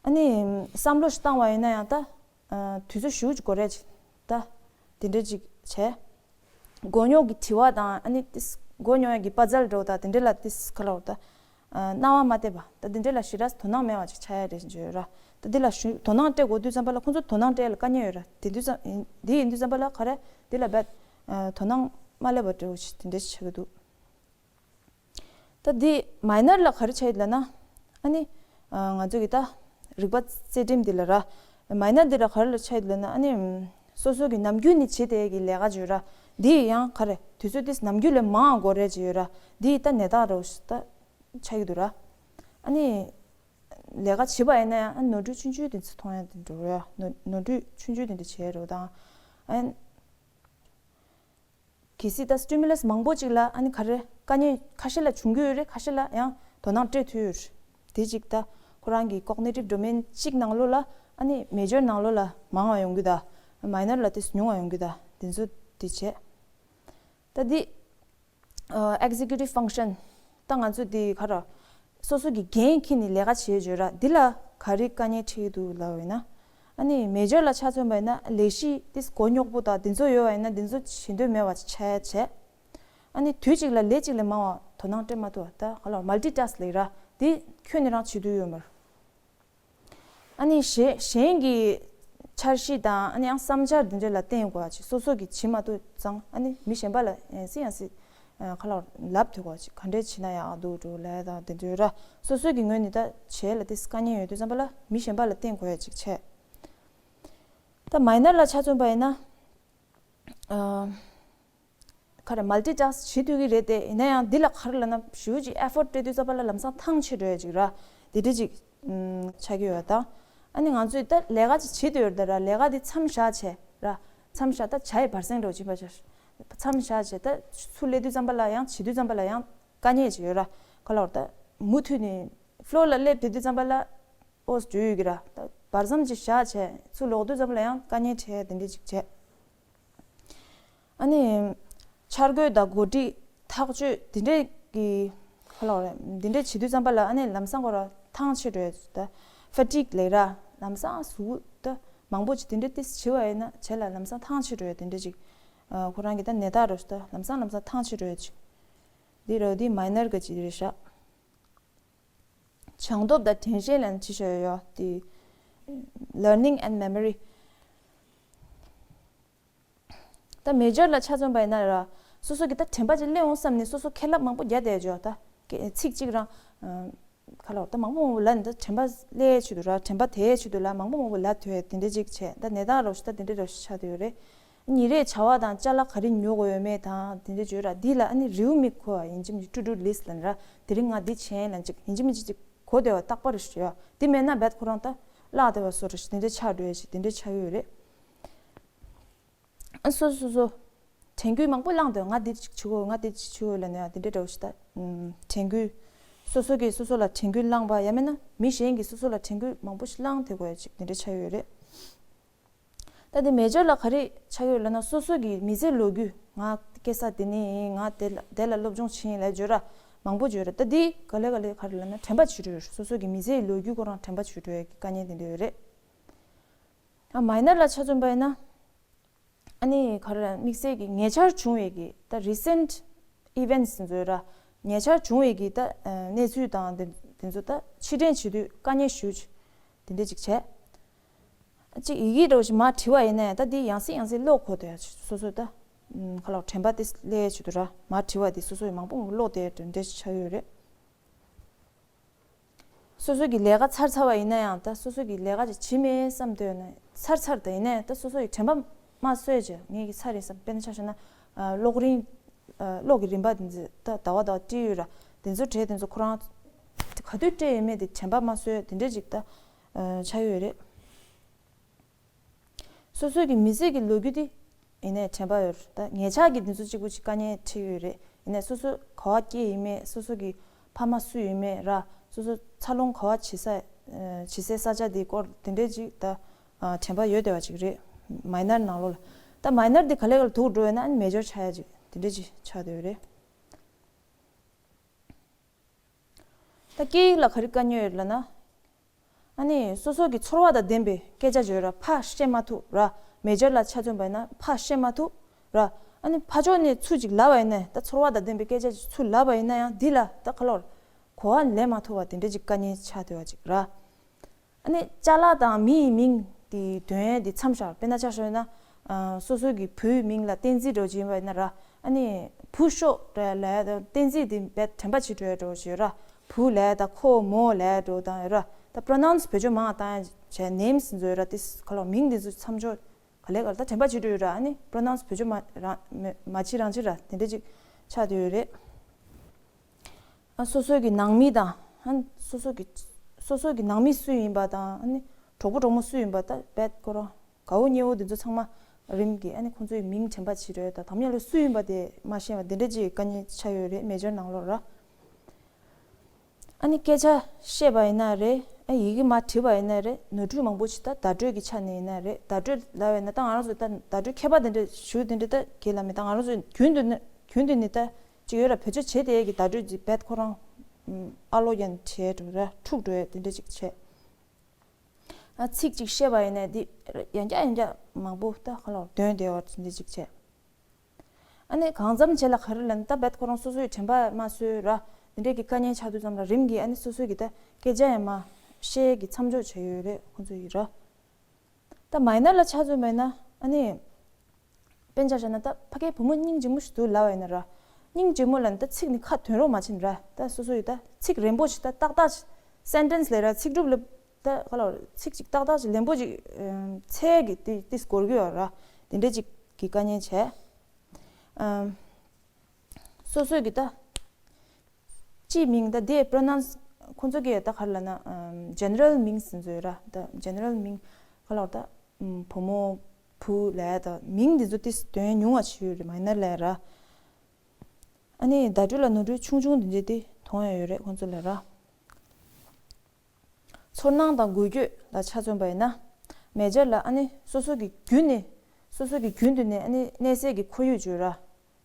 ཨ་ནི་བསམ་བློ་ཞིག་བཏང་བ་ཡིན་ན་ཡང་ད། ཨ་དུས་ཚོད་ཞེ་པོ་ཅིག་འགོར་རེད་ཅིག་ད། དེ་འདྲ་ཅིག་བྱས། མགོ་རྙོག་གི་དྲི་བ་དང་ཨ་ནི་ཏིས་མགོ་རྙོག་ཡ་གི་དཔའ་རྩལ་འགྲོ་ད་དེ་འདྲ་ལ་ཏིས་ཁ་ལོ་ད། ཨ་སྣང་བ་མ་གཏད་པ་ད་དེ་འདྲ་ལ་ཞེ་དྲག་དོ་སྣང་མེད་པ་ཅིག་ཆགས་ཡ་རེད་བརྗོད་ར། ད་འདི་ལ་ཞུ་དོ་སྣང་སྤྲད་དགོས་དུས་ཙམ་པ་ལ་ཁོང་ཚོ་དོ་སྣང་སྤྲད་ལ་དཀའ་ངལ་ཡོད་ར། དེ་དུས་ཙམ་དེ་ཡིན་དུས་ཙམ་པ་ལ་ག་རེ་འདི་ལ་རྦད་དོ་སྣང་མ་སླེབས་པ་འདྲ་བོ་ཞིག་དེ་འདྲ་ཞིག་ཆགས་ཀྱི་འདུག་ད་འདི་minor ལ་ག་རེ་ཆགས་ཡོད་ལབ་ན། ཨ་ནི་ཨ་ང་ཚོ་གི་ད་རིག་པ་རྩེ་གྲིམ་འདི་ལ་ར། minor འདི་ལ་ག་རེ་ལ་ཆགས་ཡོད་ལབ་ན་ཨ་ནི་སོ་སོ་གི་ནམ་རྒྱུན་ནས་བྱེད་བསྡད་ཀྱི་ལས་ཀ་བརྗོད་ར། འདི་ཡང་ག་རེ་དུས་ཚོད་འདི་ནམ་རྒྱུན་ལས་མང་བ་འགོར་རེ་བྱེད་ཡོད་ར། འདི་ད་ནད་རྟགས་ར་ད་ཆགས་ཀྱི་འདུག་ར། ཨ་ནི་ལས་ཀ་བྱེད་པ་ཡིན་ན་ཡང་ཨ་ནོར་འཁྲུལ་ཆུང་ཆུང་དེ་ཚོ་མཐོང་ཡ་དེ་འགྲོ་ར། ནོར་ནོར་འཁྲུལ་ཆུང་ཆུང་དེ་འདྲ་བྱེད་རོ་དང་ཨ། གལ་སྲིད་ད་stimulus མང་པོ་ཅིག་ལ་ཨ་ནི་ག་རེ་དཀའ་ངལ་ཁ་ཤས་ལ་བྱུང་གི་ཡོད་རེད། ཁ་ཤས་ལ་ཡང་དོ་སྣང་སྤྲད་ཐུབ་ཡོད་རེད། དེ་གཅིག་ད་ཁོ་རང་གི་cognitive domain གཅིག་ནང་ལོགས་ལ་ཨ་ནི་major ནང་ལོགས་ལ་མང་བ་ཡོང་གི་ད། minor ལ་དེ་ཉུང་བ་ཡོང་གི་ད། དེ་ཚོ་དེ་བྱས། ད་འདི་ executive function ད་ང་ཚོ་འདི་ག་ར་སོ་སོ་གི་འགན་འཁྱེར་ནས་ལས་ཀ་བྱེད་བརྗོད་ར་འདི་ལ་ག་རེ་དཀའ་ངལ་འཕྲད་ཀྱི་འདུག་ལབ་ཡིན་ན། ཨ་ནི་མེ་ཇར་ལ་ཆ་མཚོན་པ་ཡིན་ན་ལས་གཞི་ཏིས་མགོ་རྙོག་པོ་དང་འདི་ཚོ་ཡོད་པ་ཡིན་ན་འདི་ཚོ་བྱེད་འདོད་མེད་པ་ཆགས་བྱས། ཨ་ནི་དུས་གཅིག་ལ་ལས་གཅིག་ལས་མང་བ་དོ་སྣང་སྤྲད་མ་ཐུབ་པ་ད་ག་ལ་མལ་ཊི་ཊཱ་སི་ལབ་ར་འདི་ཁྱོན་ནས་རང་བྱེད་འདོད་ཡོད་མ་རེད། ཨ་ནི་གཞན་གཞན་གྱི་འཆར་གཞི་དང་ཨ་ནི་ཡང་བསམ་འཆར་འདི་འདྲ་ལ་བརྟེན་དགོས་པ་ཅིག་སོ་སོ་གིས་བྱེད་མ་ཐུབ་ཙང་ཨ་ནི་མི་གཞན་པ་ལ་ཡང་སྲིད་ཡང་སྲིད་ཁ་ལག་ལབ་ཐུབ་དགོས་པ་ཅིག་ག་འདྲས་བྱེད་ན་ཡག་འདུག་འགྲོ་ལས་དང་དེ་འདྲ་ར་སོ་སོ་གི་ངོས་ནས་ད་བྱེད་ལ་དེ་དཀའ་ངལ་ཡོད་དུས་ཙམ་པ་ལ་མི་གཞན་པ་ལ་བརྟེན་དགོས་ཡ་ཅིག་བྱས། ད་མའི་ནར་ལ་ཆ་མཚོན་པ་ཡིན་ན། ཨ། ག་རེ་མལ་ཊི་ཊཱ་སི་ཀི་བྱེད་ཐུབ་ཀྱི་རེད་དེ་ཡིན་ན་ཡང་འདི་ལ་ག་རེ་ལབ་ན་ཞེ་པོ་ཅིག་ཨེ་ཕོར་ཊི་སྤྲད་དུས་ཙམ་པ་ལ་ལམ་སང་ཐང་ཆད་འགྲོ་ཡ་ཅིག་ར་དེ་འདྲ་ཅིག་ཨམ། ཆགས་ཀྱི་ཡོད་ད། ཨ་ནི་ང་ཚོས་ད་ལས་ཀ་ཅིག་བྱེད་འདོད་ཡོད་ད་ར་ལས་ཀ་འདི་མཚམས་བཞག་བྱས་ར་མཚམས་བཞག་ད་བྱ་ཡི་བར་སེང་འགྲོ་ཅིག་པ་ཆ་མཚམས་བཞག་བྱས་ད་ཚུར་སླེབས་དུས་ཙམ་པ་ལ་ཡང་བྱེད་དུས་ཙམ་པ་ལ་ཡང་དཀའ་ངལ་ཅིག་ཡོད་ར་ག་ལ་བར་ད་མུ་མཐུད་ནས་ཕློ་ལ་སླེབས་དེ་དུས་ཙམ་པ་ལ་ཨོ་འགྲོ་ཡོད་ཀྱི་ར་ད་བར་མཚམས་ཅིག་བཞག་བྱས་ཚུར་ལོག་དུས་ཙམ་པ་ལ་ཡང་དཀའ་ངལ་འཕྲད་དེ་འདྲ་ཅིག་བྱས། ཨ་ནི། འཆར་འགོད་དང་འགོ་ཁྲིད་ཐག་གཅོད་འདི་འདྲས་ཀྱི་ག་ལ་བ་རེད་འདི་འདྲས་བྱེད་དུས་ཙམ་པ་ལ་ཨ་ནི་ལམ་སང་ཁོ་ར་ཐང་ཆད་འགྲོ་ཡ་ད་ཧྥ་ཊིག་ལབ་ར་ལམ་སང་ཟུག་ད་མང་པོ་ཅིག་དེ་འདྲས་ཏིས་བྱེད་པ་ཡིན་ན་བྱེད་ལ་ལམ་སང་ཐང་ཆད་འགྲོ་ཡ་དེ་འདྲས་ཅིག་ཁོ་རང་གི་ད་ནད་རྟགས་རོ་ད་ལམ་སང་ལམ་སང་ཐང་ཆད་འགྲོ་ཡ་ཅིག་འདི་རོ་འདི་མའི་ནར་ག་ཅིག་རེད་ཤག་བྱང་སྟོབས་དང་དྲན་ཤེས་ལ་ཅི་ཤོད་ཡོད་དེ། Learning and memory། ད་མེ་ཇར་ལ་ཆ་མཚོན་པ་ཡིན་ན་ར། སོ་སོ་གི་ད་དྲན་པ་ཅིག་སླེབས་འོང་བསམ་ནས་སོ་སོ་ཁེ་ལབ་མང་པོ་རྒྱག་བསྡད་ཡོད་ད། ཚིག་གཅིག་རང་། ཁ་ལོ་ད་མང་པོ་མང་པོ་ལབ་ནས་ད་དྲན་པ་སླེབས་ཆེད་དུ་ར་དྲན་པ་དེའི་ཆེད་དུ་ལ་མང་པོ་མང་པོ་ལབ་ཐུབ་ཡ་དེ་འདྲ་ཅིག་བྱས་ད་ནད་རྟགས་རོ་ཞིག་ད་དེ་འདྲ་རོ་ཞིག་ཆགས་བསྡད་ཡོད་རེད། ཉིན་རེའི་བྱ་བ་དང་ཅ་ལག་ག་རེ་ཉོ་དགོས་ཡོད་མེད་དང་དེ་འདྲ་བརྗོད་ར་འདི་ལ་ཨ་ནི་རེའུ་མིག་གོ་བ་ཡིན་གཅིག་མིན་གཅིག་to do list ལབ་ནི་ར་དེ་རིང་ང་འདི་བྱས་ལབ་ཅིག་ཡིན་གཅིག་མིན་གཅིག་ཅིག་གོ་བདེ་བ་རྟག་པར་ཞུ་ཡ་འདི་མེད་ན་རྦད་ཁོ་རང་ད་བརླག་བདེ་བ་བཟོ་འདྲ་ཞིག་དེ་འདྲ་ཆགས་འགྲོ་ཡ་ཞིག་དེ་འདྲ་ཆགས་ཡོད་རེད། ཨ་སོ་སོ་སོ་དྲན་སྐུལ་མང་པོ་བླངས་འདུག་ང་འདི་ཅིག་བྱེད་དགོས་ང་འདི་ཅིག་བྱེད་དགོས་ལབ་ནས་ཡ་དེ་འདྲ་འདྲ་བོ་ཞིག་ད་དྲན་སྐུལ་སོ་སོ་གིས་སོ་སོ་ལ་དྲན་སྐུལ་བླངས་པ་ཡང་མིན་ན་མི་གཞན་གྱིས་སོ་སོ་ལ་དྲན་སྐུལ་མང་པོ་ཞིག་བླངས་དེ་དགོས་ཡ་ཅིག་དེ་འདྲ་ཆགས་ཡོད་རེད། ད་དེ་མེ་ཇར་ལ་ག་རེ་ཆགས་ཡོད་ལབ་ན་སོ་སོ་གི་མི་ཚེའི་ལོ་རྒྱུས་ང་སྐྱེས་ས་དེ་ནས་ཡིན་ང་དེ་ལ་དེ་ལ་སློབ་སྦྱོང་བྱས་ཡིན་ལབ་བརྗོད་ར་མང་པོ་བརྗོད་ར་ད་དེ་ག་ལེ་ག་ལེ་ག་རེ་ལབ་ན་དྲན་པ་བྱེད་འགྲོ་ཡོད་སོ་སོ་གི་མི་ཚེའི་ལོ་རྒྱུས་ཁོ་རང་དྲན་པ་བྱེད་འགྲོ་ཡ་གི་དཀའ་ངལ་དེ་འདྲ་ཡོད་རེད། ཨ་མའི་ནར་ལ་ཆ་མཚོན་པ་ཡིན་ན། ཨ་ནི་ག་རེ་དམིགས་བསལ་གྱི་ཉེ་ཆར་བྱུང་བའི་གི་ད་recent events ཟེར་ར། ཉེ་ཆར་བྱུང་བའི་གི་ད་གནས་ཚུལ་དང་དེ་དེ་ཚོ་ད་ཕྱིར་དྲན་བྱེད་དུས་དཀའ་ངལ་ཞུ་དེ་འདྲ་ཅིག་བྱས། གཅིག་ཡི་གེ་འདྲ་བོ་ཞིག་མར་བྲིས་པ་ཡིན་ན་ད་འདི་ཡང་སེ་ཡང་སེ་ཀློག་གོ་དེ་སོ་སོ་ད་ཁ་ལོ་དྲན་པ་དེ་སླེབས་བྱེད་དུ་ར་མར་བྲིས་པ་དེ་སོ་སོ་ཡི་མང་པོ་ཀློག་དེ་དེ་འདྲ་ཞིག་ཆགས་ཡོད་རེད། སོ་སོ་གི་ལས་ཀ་ཚར་ཚར་བ་ཡིན་ན་ཡང་ད་སོ་སོ་གི་ལས་ཀ་ཅིག་བྱེད་མེད་བསམ་འདོད་ན་ཚར་ཚར་ད་ཡིན་ན་ཡང་ད་སོ་སོ་ཡི་དྲན་པ་མ་གསོས་བྱས་ངེད་ཀྱི་ཚར་རེད་བསམ་དཔེར་ན་ཆ་བཞག་ན་ཨ་གློག་རིན་ཨ་གློག་གི་རིན་པ་དེ་ཚོ་ད་ཟླ་བ་ཟླ་བ་སྤྲད་ཡོད་ར་དེ་ཚོ་བྲེལ་དེ་ཚོ་ཁོ་རང་ག་དུས་སྤྲད་ཡོད་མེད་དེ་དྲན་པ་མ་གསོས་དེ་འདྲས་ཅིག་ད་ཨ་ཆགས་ཡོད་རེད། སོ་སོ་གི་མི་ཚེ་གི་ལོ་རྒྱུས་དེ་ཡིན་ནའི་དྲན་པ་ཡོད་རེད་ད་ཉེ་ཆར་གྱི་དུས་ཚོད་གཅིག་པུ་ཅིག་དཀའ་ངལ་འཕྲད་ཡོད་རེད་ཡིན་ནའི་སོ་སོ་ག་བ་སྐྱེས་ཡིན་མེད་སོ་སོ་གི་ཕ་མ་སུ་ཡིན་མེད་ར་སོ་སོ་འཚར་ལོངས་ག་བ་བྱེད་ས་བྱེད་སའི་ས་ཆ་དེའི་སྐོར་དེ་འདྲས་ཅིག་ད་དྲན་པ་ཡོད་བསྡད་པ་ཅིག་རེད་མའི་ནར་ནང་ལོགས་ལ་ད་མའི་ནར་དེ་ག་ལེ་ག་ལ་དུག་འགྲོ་ཡོད་ན་ཨ་ནི་མེ་ཇར་ཆགས་ཡ་ཅིག་དེ་འདྲས་ཅིག་ཆགས་བསྡད་ཡོད་རེད། ད་སྐད་ཡིག་ལ་ག་རེ་དཀའ་ངལ་ཡོད་ལབ་ན། ཨ་ནི་སོ་སོ་གི་ཚོར་བ་དང་ལྡན་པའི་སྐད་ཆ་བརྗོད་ར་ཕར་བཤད་མ་ཐུབ་ར་མེ་ཇར་ལ་ཆ་མཚོན་པ་ཡིན་ན་ཕར་བཤད་མ་ཐུབ་ར་ཨ་ནི་ཕར་ཕྱོགས་ནས་ཚུར་ཅིག་ལབ་པ་ཡིན་ན་ད་ཚོར་བ་དང་ལྡན་པའི་སྐད་ཆ་ཅིག་ཚུར་ལབ་པ་ཡིན་ན་ཡང་འདི་ལ་ད་ག་ལོར་གོ་བ་ལེན་མ་ཐུབ་པ་དེ་འདྲ་ཅིག་དཀའ་ངལ་ཆགས་བསྡད་པ་ཅིག་ར། ཨ་ནི་ཅ་ལག་དང་མི་ཡི་མིང་དེ་འདོན་ཡས་དེ་མཚམས་བཞག་དཔེར་ན་ཆ་བཞག་ན་ཨ་སོ་སོ་གི་བུའི་མིང་ལ་བསྟན་འཛིན་འདྲ་བོ་ཅིག་ཡིན་པ་ཡིན་ན་ར་ཨ་ནི་བུ་ཤོག་ར་ལབ་ཡས་དང་བསྟན་འཛིན་དེ་རྦད་དྲན་པ་བྱེད་འགྲོ་ཡས་འདྲ་བོ་ཅིག་ཡོད་ར་བུ་ལབ་ཡས་དང་ཁོ་མོ་ལབ་ཡས་འདྲ་བོ་དང་ཡོད་ར་ད་པྲོ་ནའུན་སི་བེད་སྤྱོད་མང་བ་བཏང་ཡས་བྱས་ནེམ་སི་ཟེར་ཡོད་ར་དེ་ག་ལོ་མིང་དེ་ཚོ་མཚམས་འཇོག་ག་ལེ་ག་ལ་ད་དྲན་པ་བྱེད་འགྲོ་ཡོད་ར་ཨ་ནི་པྲོ་ནའུན་སི་བེད་སྤྱོད་མ་རང་མ་བྱེད་རང་བྱེད་ར་དེ་འདྲ་ཅིག་ཆགས་བསྡད་ཡོད་རེད། ཨ་སོ་སོ་གི་ནང་མི་དང་ཨ་སོ་སོ་གི་སོ་སོ་གི་ནང་མི་སུ་ཡིན་པ་དང་ཨ་ནི་གྲོགས་པོ་གྲོགས་མོ་སུ་ཡིན་པ་ད་རྦད་ཁོ་རང་དགའ་བོ་ཉེ་བོ་འདི་ཚོ་ཚང་མ་རིམ་གྱིས་ཨ་ནི་ཁོང་ཚོའི་མིང་དྲན་པ་བྱེད་རོལ་དང་དམ་ཉམས་ལ་སུ་ཡིན་པ་དེ་མ་ཤེས་པ་འདི་འདྲ་ཅིག་དཀའ་ངལ་ཆགས་ཡོད་རེད་མེ་ཇར་ནང་ལོགས་ར། ཨ་ནི་སྐད་ཆ་བཤད་པ་ཡིན་ན་རེད་ཨ་ཡི་གེ་མ་བྲིས་པ་ཡིན་ན་རེད་ནོར་འཁྲུལ་མང་པོ་ཞིག་ད་བརྡ་སྤྲོད་ཀྱི་ཆ་ནས་ཡིན་ན་རེད་བརྡ་སྤྲོད་ལབ་པ་ཡིན་ན་ད་ང་རང་ཚོ་ད་བརྡ་སྤྲོད་མཁས་པ་འདི་འདྲ་ཞུ་འདི་འདྲ་ད་གལ་ལ་མེད་ད་ང་རང་ཚོ་རྒྱུན་དུ་ནི་རྒྱུན་དུ་ནི་ད། ཅིག་ཡོད་ར། བེད་སྤྱོད་བྱེད་བསྡད་ཀྱི་བརྡ་སྤྲོད་ཅིག་རྦད་ཁོ་རང་ཨ་ལོ་ཡན་བྱས་འགྲོ་ར། འཁྲུག་འགྲོ་ཡ་དེ་འདྲ་ཅིག་བྱས། ཨ་ཚིག་ཅིག་བཤད་པ་ཡིན་ནའི་འདི་ཡང་བསྐྱར་ཡང་བསྐྱར་མང་པོ་ད་ཁ་ལོ་འདོན་བསྡད་པ་དེ་འདྲ་ཅིག་བྱས། ཨ་ནི་གང་འཚམ་བྱས་ལ་ག་རེ་ལབ་ན། ད་རྦད་ཁོ་རང་སོ་སོའི་དྲན་པ་མ་སོས་ར། འདི་འདྲའི་གི་དཀའ་ངལ་ཆགས་དུས་ཙམ་ལ་རིམ་གྱིས་ཨ་ནི་སོ་སོའི་གི་ད་སྐད་ཆ་ཡང་མ་བཤད་ཀྱི་མཚམས་འཇོག་བྱས་ཡོད་རེད་ཁོང་ཚོ་ཡིས་ར། ད་མའི་ནར་ལ་ཆ་མཚོན་པ་ཡིན་ན་ཨ་ནི། དཔེར་ན་ཆ་བཞག་ན་ད་ཕ་གིའི་བུ་མོ་སྙིང་རྗེ་མོ་ཞིག་འདུག་ལབ་པ་ཡིན་ན་ར། སྙིང་རྗེ་མོ་ལབ་ན་ད་ཚིག་ནི་ཁ་འདོན་རོགས་མ་བྱེད་ན་ར། ད་སོ་སོ་ཡིས་ད་ཚིག་རན་པོ་ཞིག་ད་ཏག་ཏག་ཞིག་སེན་ཊེན་སི་ལབ་ར། ཚིག་གྲུབ་ལབ་ད་ག་ལ་ཚིག་ཅིག་ཏག་ཏག་ཞིག་ལན་པོ་ཅིག་ཚད་ཀྱི་ཏི་ཏིས་གོ་རྒྱུ་ཡོད་ར། དེ་འདྲ་ཅིག་གི་དཀའ་ངལ་བྱས། ཨམ། སོ་སོའི་གི་ད་སྤྱིའི་མིང་ད་དེ་པྲོ་ནའུན་སི་ཁོང་ཚོ་གི་ད་ག་རེ་ལབ་ན། ཨམ། ཇེ་ནེ་རལ་མིང་ཟེར་ཚོད་ར། ད་ཇེ་ནེ་རལ་མིང་ག་ལ་ད་ཨམ། བུ་མོ་བུ་ལབ་ད་མིང་འདི་ཚོ་ཏིས་འདོན་ཉུང་བ་ཞིག་ཡོད་རེད། མའི་ནར་ལབ་ར། ཨ་ནི་བརྡ་སྤྲོད་ལ་ནོར་འཁྲུལ་ཆུང་ཆུང་འདི་འདྲ་དེ་མཐོང་ཡ་ཡོད་རེད་ཁོང་ཚོ་ལབ་ར། ཚོར་སྣང་དང་འགུལ་སྐྱོད་ལ་ཆ་མཚོན་པ་ཡིན་ན། མེ་ཇར་ལ་ཨ་ནི་སོ་སོ་གི་རྒྱུན་ནས་སོ་སོ་གི་རྒྱུན་དུ་ནས་ཨ་ནི་གནས་སའི་གི་ཁོར་ཡུག་བརྗོད་ར།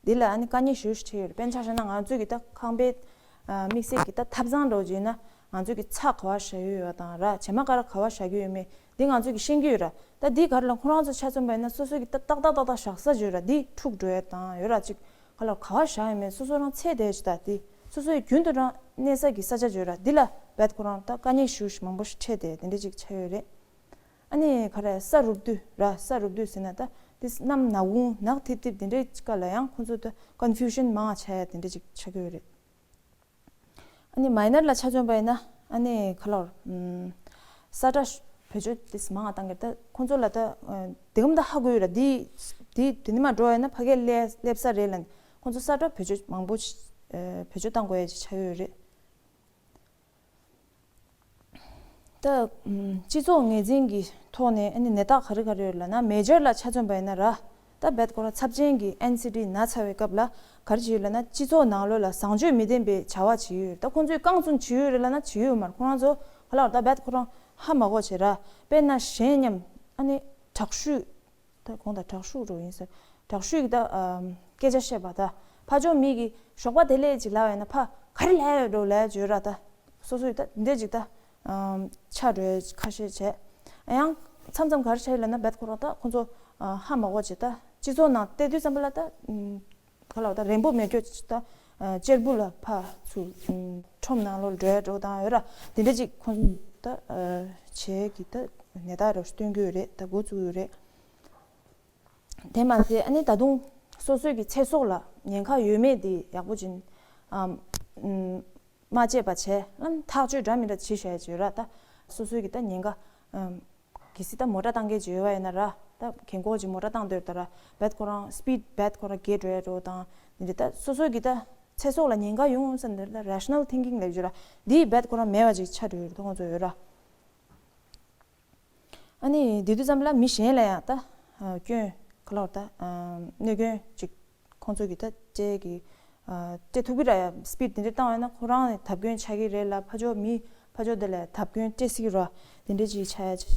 འདི་ལ་ཨ་ནི་དཀའ་ངལ་ཞེ་པོ་ཞིག་འཕྲད་ཡོད་རེད། དཔེར་ན་ཆ་བཞག་ན་ང་ཚོའི་གི་ད་ཁང་པའི་ཨ་དམིགས་བསལ་གི་ད་ཐབ་ཚང་འདྲ་བོ་བརྗོད་ན་ང་ཚོའི་གི་ཚགས་ག་པར་བཞག་ཡོད་ཡོད་དང་ར། བྱེ་མ་ཀ་ར་ག་པར་བཞག་གི་ཡོད་མེད་འདི་ང་ཚོས་གི་ཤེས་ཀྱི་ཡོད་ར། ད་འདི་ག་རེ་ལ་ཁོ་རང་ཚོ་ཆ་མཚོན་པ་ཡིན་ན་སོ་སོ་གི་ད་ཏག་ཏག་ཏག་ཏག་བཞག་ས་བརྗོད་ར། འདི་འཁྲུག་འགྲོ་ཡ་དང་ཡོད་ར། ཅིག་ག་ལ་ག་པར་བཞག་ཡོད་མེད་སོ་སོ་རང་ཚད་དེ་ཞིག་ད་འདི་སོ་སོའི་རྒྱུན་དུ་རང་གནས་ས་གི་ས་ཆ་བརྗོད་ར། འདི་ལ་རྦད་ཁོ་རང་ད་དཀའ་ངལ་ཞེ་པོ་ཞིག་མང་པོ་ཞིག་འཕྲད་དེ་དེ་འདྲ་ཅིག་ཆགས་ཡོད་རེད། ཨ་ནི་ག་རེ་ས་རུབ་དུས་ར། ས་རུབ་དུས་ཟེར་ན་ད་འདི་གནམ་ནག་ཁུང་ནག་ཐིབ་ཐིབ་དེ་འདྲའི་སྐབས་ལ་ཡང་ཁོ་ཚོ་ད་ཀོན་ཕིའུ་ཤན་མང་བ་ཆགས་ཡ་དེ་འདྲ་ཅིག་ཆགས་ཀྱི་ཡོད་རེད། ཨ་ནི་མའི་ནར་ལ་ཆ་མཚོན་པ་ཡིན་ན་ཨ་ནི་ག་ལ་ཨམ། ས་ཁྲ་བེད་སྤྱོད་དེ་མང་བ་བཏང་གི་རེད། ད་ཁོང་ཚོ་ལ་ད་ཨ་དེ་གམ་ད་ཧ་གོ་ཡོད་ར། འདི་འདི་དེ་ནི་མ་འགྲོ་བ་ཡིན་ན་ཕ་གིར་སླེབས་སླེབས་ས་རེད་ལབ་ནས་ཁོང་ཚོ་ས་ཁྲ་བེད་སྤྱོད་མང་པོ་ཞིག་ཨ་བེད་སྤྱོད་བཏང་དགོས་ཡ་ཅིག་ཆགས་ཡོད་རེད། ད་ཨམ། སྤྱི་ཚོགས་ངོས་འཛིན་གྱི་ཐོག་ནས་ཨ་ནི་ནད་རྟགས་ག་རེ་ག་རེ་ཡོད་ལབ་ན། མེ་ཇར་ལ་ཆ་མཚོན་པ་ཡིན་ན་ར། ད་རྦད་ཁོ་རང་ཚབས་ཆེན་གྱི་ཨེན་སི་ཌི་ན་ཚ་བའི་སྐབས་ལ་ག་རེ་བྱེད་ཡོད་ལབ་ན། སྤྱི་ཚོགས་ནང་ལོགས་ལ་བཟང་སྤྱོད་མི་ལྡན་པའི་བྱ་བ་བྱེད་ཡོད། ད་ཁོང་ཚོས་རྐང་བཙུགས་བྱེད་ཡོད་རེད་ལབ་ན་བྱེད་ཡོད་མ་རེད། ཁོ་རང་ཚོ་ག་ལ་ད་རྦད་ཁོ་རང་ཧ་མ་གོ་བྱེད་ར། དཔེར་ན་གཞན་མཉམ་ཨ་ནི་དྲག་ཤུལ། ད་གོང་དང་དྲག་ཤུགས་འགྲོ་ཡིན་ཟེར། དྲག་ཤུགས་ཀྱི་ད་ཨམ། སྐད་ཆ་བཤད་པ་ད་ཕར་ཕྱོགས་མི་གིས་ཞོགས་པ་བདེ་ལེགས་ཅིག་ལབ་ཡོད་ན་ཕར་ག་རེ་ལབ་ཡོད་འགྲོ་ལབ་བརྗོད་ར། ད་སོ་སོའི་ད་འདི་ཅིག་ད་ཨམ། ཆགས་འགྲོ་ཡ་ཁ་ཤས་བྱས། ཡང་མཚམས་མཚམས་ག་རེ་བྱས་ལབ་ན་རྦད་ཁོ་རང་ད་ཁོ་ཚོ་ཨ། ཧ་མ་གོ་བྱས། ད་སྤྱི་ཚོགས་ནང་བལྟས་དུས་ཙམ་པ་ལ་ད་ཨམ། ག་ལ་ད་རན་པོ་མེད་སྐྱོ་ཅིག་ད་ཨ། གཅེར་བུ་ལ་ཕར་ཚུར་ཨམ། ཁྲོམ་ནང་ལོགས་འགྲོ་ཡ་འགྲོ་དང་ཡོད་ར། དེ་འདྲ་ཅིག་ཁོང་ཚོ་ད་ཨ། བྱས་ཀྱི་ད་ནད་རྟགས་ར་སྟོན་གྱི་ཡོད་རེད། ད་འགོ་བཙུགས་ཡོད་རེད། དེ་མ་ཟད་ཨ་ནི་ད་དུང་སོ་སོའི་གི་ཚེ་སྲོག་ལ་ཉེན་ཁ་ཡོད་མེད་དེ་ཡག་པོ་ཅིག་ཨམ། ཨམ། མ་དཔྱད་པ་བྱས་ཨམ། ཐག་གཅོད་འདྲ་མི་འདྲ་བྱེད་བཞག་ཡ་ཅིག་ཡོད་ར། ད་སོ་སོའི་གི་ད་ཉེན་ཁ་ཨམ། གལ་སྲིད་ད་མོ་ཊ་བཏང་མཁན་ཅིག་ཡོད་པ་ཡིན་ན་ར། ད་རྒན་གོག་ཅིག་མོ་ཊ་བཏང་སྡོད་ད་ར། རྦད་ཁོ་རང་སི་པིཌ་རྦད་ཁོ་རང་རྒྱས་འགྲོ་ཡ་འགྲོ་དང་། འདི་འདྲ་ད་སོ་སོའི་གི་ད་ཚེ་སྲོག་ལ་ཉེན་ཁ་ཡོང་ས་འདི་ད་རེ་ཤ་ནལ་ཐིང་ཀིང་ལབ་ཀྱི་ཡོད་ར། འདི་རྦད་ཁོ་རང་མེད་པ་ཅིག་ཆགས་འགྲོ་ཡོད་ར། ཁོང་ཚོ་ཡོད་ར། ཨ་ནི་དེ་དུས་ཙམ་ལ་མི་གཞན་ལ་ཡང་ད་ཨ། སྐྱོན་ག་ལ་བར་ད་ཨ། གནོད་སྐྱོན་ཅིག་ཁོང་ཚོ་གི་ད་སྤྲད་ཀྱི་ཨ། སྤྲད་ཐུབ་ཀྱི་ར། ཡ་སི་པིཌ་དེ་འདྲ་བཏང་བ་ཡིན་ན་ཁོ་རང་ནས་བརྡབ་སྐྱོན་ཆགས་ཀྱི་རེད་ལ། ཕར་ཕྱོགས་མི་ཕར་ཕྱོགས་དེ་ལ་བརྡབ་སྐྱོན་སྤྲད་སྲིད་ཀྱི་ར། དེ་འདྲ་ཅིག་ཆགས་ཡ་ཅིག་